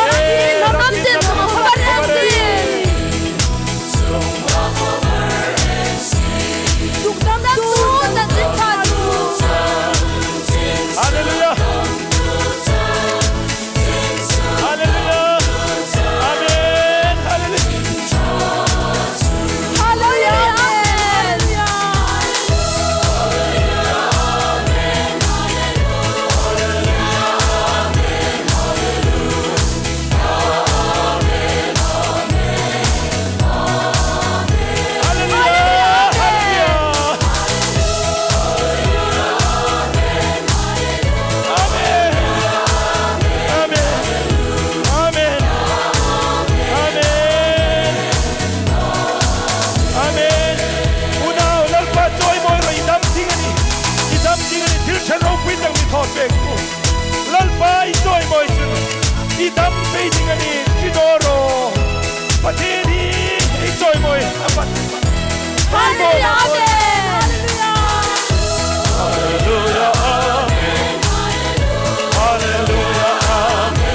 Lamtin, lamtin, lamtin. Hallelujah. Hallelujah. Amen. Hallelujah. Hallelujah. Amen. Hallelujah. Hallelujah. Amen. Amen. Amen. Amen. Amen. Unau, Lalpa chawimawi ro, i dam ding a nih. I dam ding a nih. Thil ṭha ropui tak mi thaw pek u. Lalpa i chawimawi chun i dam pei ding a nih. Ti naw ro. Pathien hi i chawimawi a pat. Hallelujah. Amen. Hallelujah. Amen. Hallelujah. Amen.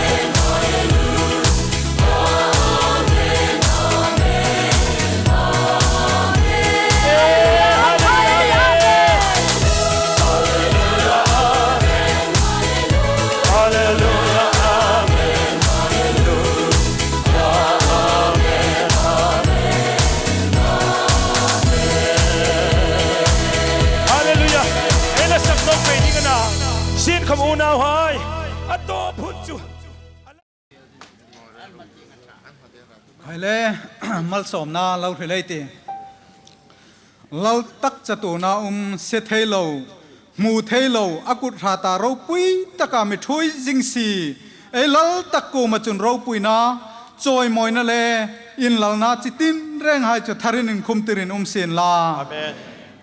Hallelujah. Ei la sak nawk pei ding a na. Sien khawm unauhai. A tawp hun chu. Khai le, malsawmna lo hril ei tih. Lal tak chatuona um, se thei lo, hmu thei lo, a kut hrat a ropui taka mi ṭhuoi zing si. Ei Lal tak kuoma chun ropuina, chawimawina le inlalna chi tinrenghai chu tharin inkhum tirin um sien la. Amen.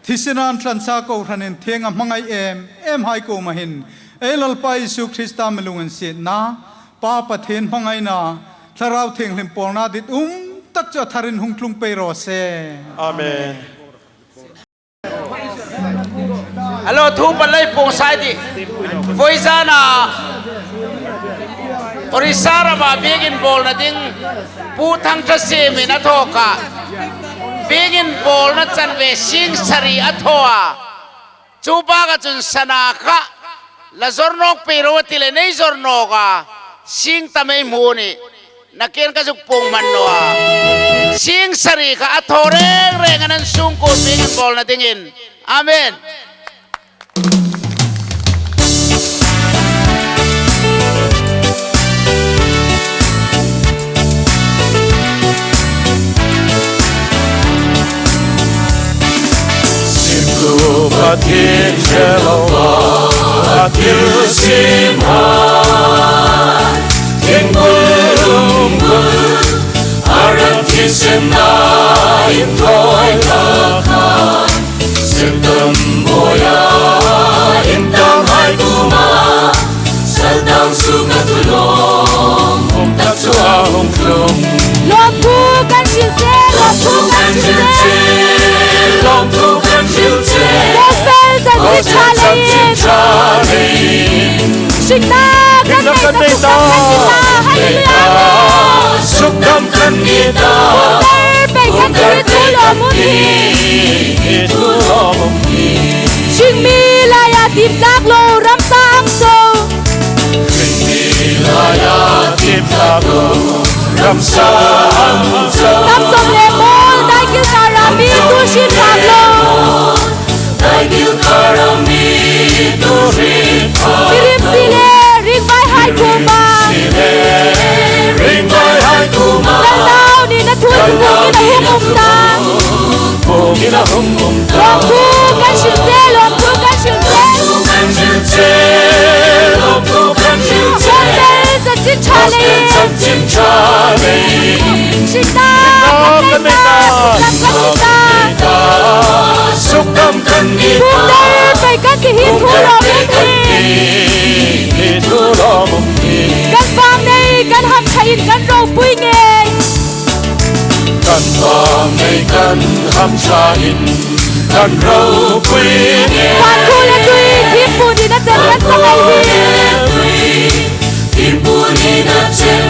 Thisena an tlansa kohranin thienga hmangai em emhai kuoma hin ei Lalpa Isu Krista mi lunginsietna, Pa Pathien hmangaina, Thlarau Thienghlim pawlna ditum tak chu a tharin hung tlung pei raw se. Amen. Hello, thu palai pawng sai di. Voi zana. Orissa rama biek inbawlna ding Pu Thangthasiemin a thaw kha. Biek inbawlna chanve sing sari a thaw a. Chu baka chun sana kha la zawr nawk pei ro a ti le, nei zawr nawk a. Sing tam ei hmu ni. Nakin ka zuk puong hman naw a. Sing sari kha a thaw reng reng a, nan sungkuo biek inbawlna dingin. Amen. Simtu Pathien hre lova a thil simhai, thingbul lungbul a ran thisenna inthawi ta khan, Setan buoia intanghai kuoma, Setan sukna tulawm um tak chu a hung tlung. Lawmthu kan hril che, lawmthu kan hril che. Lawmthu kan hril che. Gospel chanchin ṭha leiin. Hringna kan nei ta, sukdam kan ni ta. Hallelujah. Sukdam kan ni ta. Hung dar pei kan ti hi thu lawm um hi. Hring mi laia tip tlak lo ramsa ang cho. Hring mi laia tip tlak lo ramsa ang cho. Tam chawm le mawl, daigil kara mi tu hri phak lo. Daigil kara mi tu hri phak lo. Mirimsi le ringvaihai kuoma. Mirimsi le ringvaihai kuoma. Lalnau nina thu chu bukin a hung um ta. Bukin a hung um ta. Lawmthu kan hril che, lawmthu kan hril che. Lawmthu kan hril che, lawmthu kan hril che. Gospel chanchin ṭha leiin. Gospel chanchin ṭha leiin. Hringna kan nei ta, sukdam kan ni ta. Sukdam kan ni ta. Hung dar pei kan ti hi thu lawm um hi. Kan vang nei, kan hamṭhain kan ropui ngei. Kan vang nei, kan hamṭhain kan ropui ngei. Van khuo le tui, thimpu nina chen kan chang ei hi. Thimpu nina chen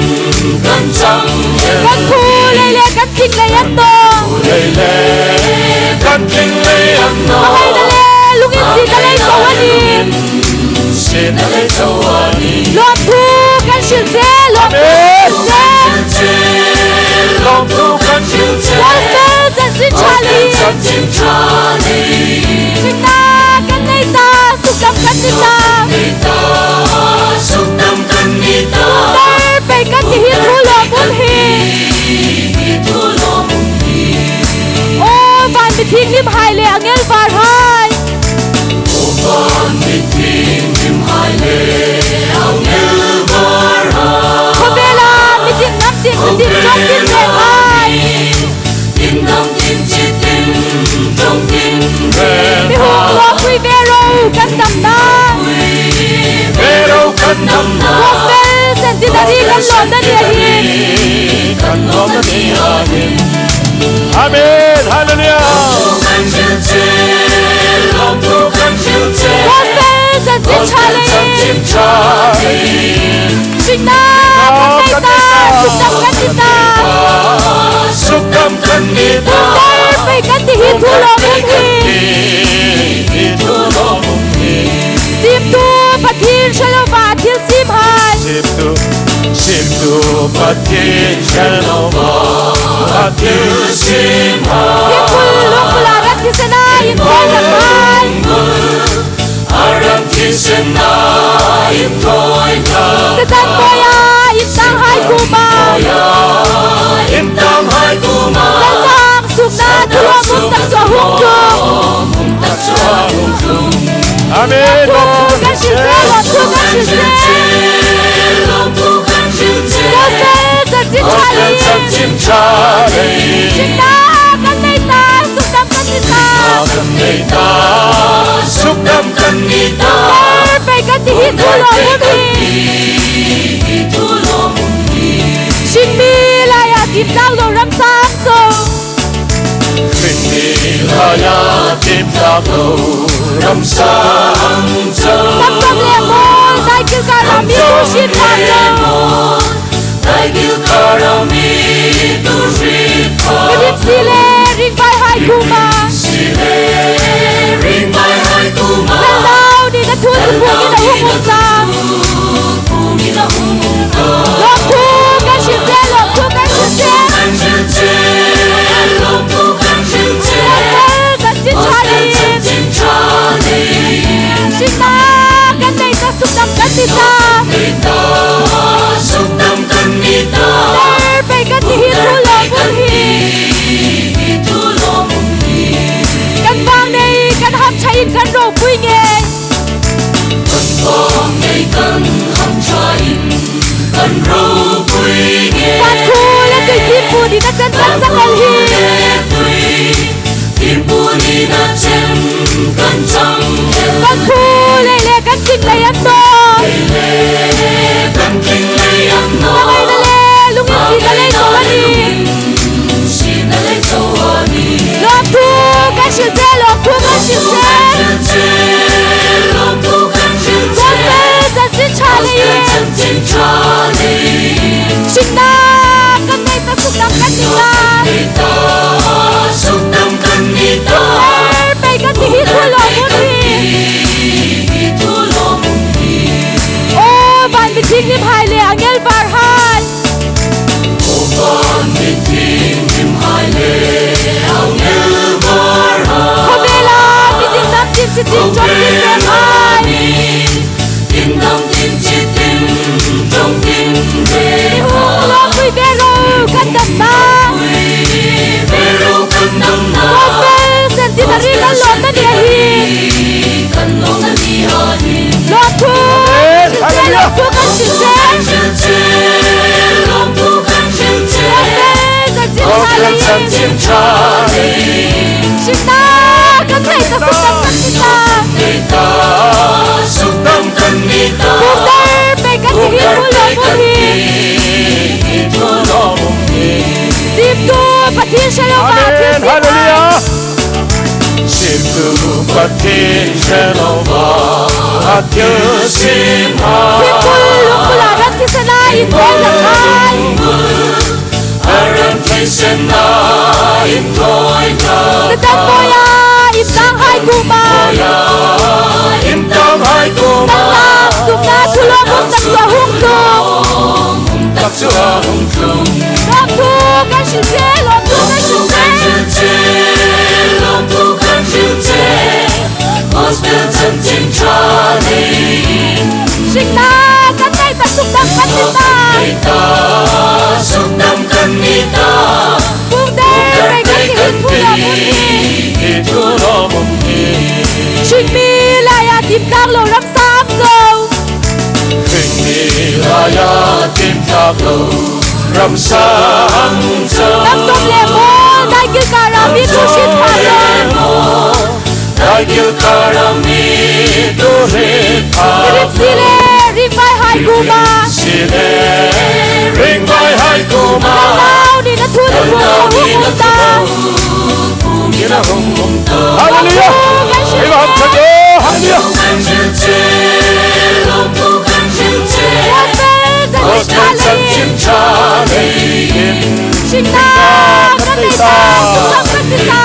kan chang ei. Kan khuo lei le kan thinglei an naw. Khuo lei le kan thinglei an naw. A ngaina le lunginsietna lei chau a nih. Lawmthu kan hril che, lawmthu kan hril che. Amen. Lawmthu kan hril che. Gospel chanchin ṭha leiin. Gospel chanchin ṭha leiin. Hringna kan nei ta, sukdam kan ni ta. Hringna kan nei ta, sukdam kan ni ta. Hung dar pei kan ti hi thu lawm um hi. Thu lawm um hi. Aw, van mithienghlimhai le angel varhai. Aw van mithienghlimhai le angel varhai. Khawvela mi ding nam ding, mi ding ṭawng ding le hai. Ding nam ding chi ding ṭawng ding le hai. Mi hung lawmpui ve ro kan damna. Ve ro kan damna. Gospel centenary kan lawmna ni a hin. Kan lawmna ni a hin. Amen. Hallelujah. Gospel chanchin ṭha leiin. Hringna kan nei ta, sukdam kan ni ta. Sukdam kan ni ta. Hung dar pei kan ti hi thu lawm um hi. Siemtu Pathien hre lova thil siemhai. Siemtu, siemtu Pathien hre lova thil siemhai. Thimpu lungpui la ran thisenna inthawi tak hai. A ran thisenna inthawi tak. Setan buoia intanghai kuoma. Buoia intanghai kuoma. Setan sukna thu lawm um tak chu a hung tlung. Amen. Lawmthu kan hril che, lawmthu kan hril che. Gospel chanchin ṭha leiin. Hringna kan nei ta, sukdam kan ni ta. Kan nei ta, sukdam kan ni ta. Hung dar pei kan ti hi thu lawm um hi. Hring mi laia tip tlak lo ramsa ang cho. Hring mi laia tip tlak lo ramsa ang cho. Tam chawm le mawl, daigil Kara mi tu hriet phak lo. Dai gil kara mi tu hriet phak. Ka dim si le ringvaihai kuoma. Si le ringvaihai kuoma. Lal nau nina thu chu puongin a hung um ta. Puongin a hung um ta. Lawmthu kan hril che, lawmthu kan hril che. Lawmthu kan hril che, lawmthu kan hril che. Lawmthu kan hril che. Hringnaa kan nei ta, sukdam kan ni ta. Sukdam kan ni ta. Tar pei kan ni hi thu lawmum hi. Kan vangnei, kan hamṭhain kan ropui ngei. Kan vangnei, kan hamṭhain kan ropui ngei. Van khuo le tui thiempu nina chen kan chang el hi. Thiempu nina chen kan chang el. Kan khuo lei le kan tling lei an thaw. Kan tling lei an thaw. Ka ngaina le lunginsietna lei chau a nih. Lungsietna lei chau a nih. Lawmthu kan hril che, lawmthu kan hril che. Lawmthu kan hril che. Gospel chanchin ṭha leiin. Gospel chanchin ṭha leiin. Hringnaa kan nei ta, sukdam kan ni ta. Sukdam kan ni ta. Tar pei kan ni hi thu lawmum hi. Aw van mithienghlimhai le angel varhai. Aw van mithienghlimhai le angel varhai. Khawvela mi ding dam tin chi tin ṭawng tin ve hai. Ding dam tin chi tin ṭawng tin ve hai. Mi hung lawmpui ve ro kan damna. Lawmpui ve ro kan damna. Gospel centenary kan lawmna ni a hi. Kan lawmna ni a hi. Lawmthu. Amen. Hallelujah. Lawmthu kan hril che. Lawmthu kan hril che. Gospel chanchin ṭha leiin. Hringnaa kan nei ta, sukdam kan ni ta. Sukdam kan ni ta. Puongdar pei kan ni hi thu lawmum hi. Siemtu Pathien hre lova. Amen. Hallelujah. Siemtu Pathien hre lova, a thil siem hai. Thimpul lungbula ran thisena inthawina hai. A ran thisena inthawina hai. Satan mawia intanghai kuoma. Mawia intanghai kuoma. Satan sukna thu lawmum tak chu a hung tlung. Tak chu a hung tlung. Lawmthu kan hril che, lawmthu kan hril che. Lawmthu kan hril che, lawmthu kan hril che. Gospel chanchin ṭha leiin. Hringnaa kan nei ta, sukdam kan ni ta. Kan nei ta, sukdam kan ni ta. Puongdar pei kan ni hi thu lawmum hi. Hi thu lawmum hi. Hringmi laia tiem tlak lo ramsa ang zo. Hringmi laia tiem tlak lo ramsa ang zo. Dam sawm le maw, dai gil kara mi tu hriet phak lo. Dai gil kara mi tu hriet phak. Rim si le, ringvaihai kuoma. Rim si le, ringvaihai kuoma. Lal nau nina thu chu puongin a hung um ta. Hallelujah. Ei va hang khat o. Hallelujah. Gospel chanchin ṭha leiin. Hringnaa kan nei ta, sukdam kan ni ta.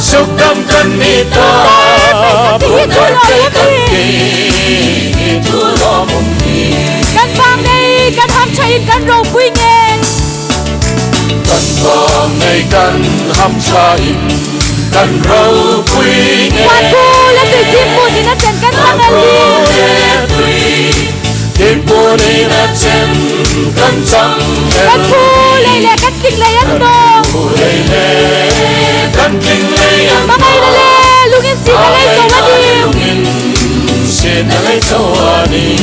Sukdam kan ni ta. Puongdar pei kan ni hi thu lawmum hi. Kan vangnei, kan hamṭhain kan ropui ngei. Kan vangnei, kan hamṭhain kan ropui ngei. Van khuo le tui thiempu nina chen kan chang el hi. Thiempu nina chen kan chang el. Kan khuo lei le kan tling lei an thaw. Kan khuo lei le kan tling lei an thaw. Ka ngaina le lunginsietna lei chau a nih. Lunginsietna lei chau a nih.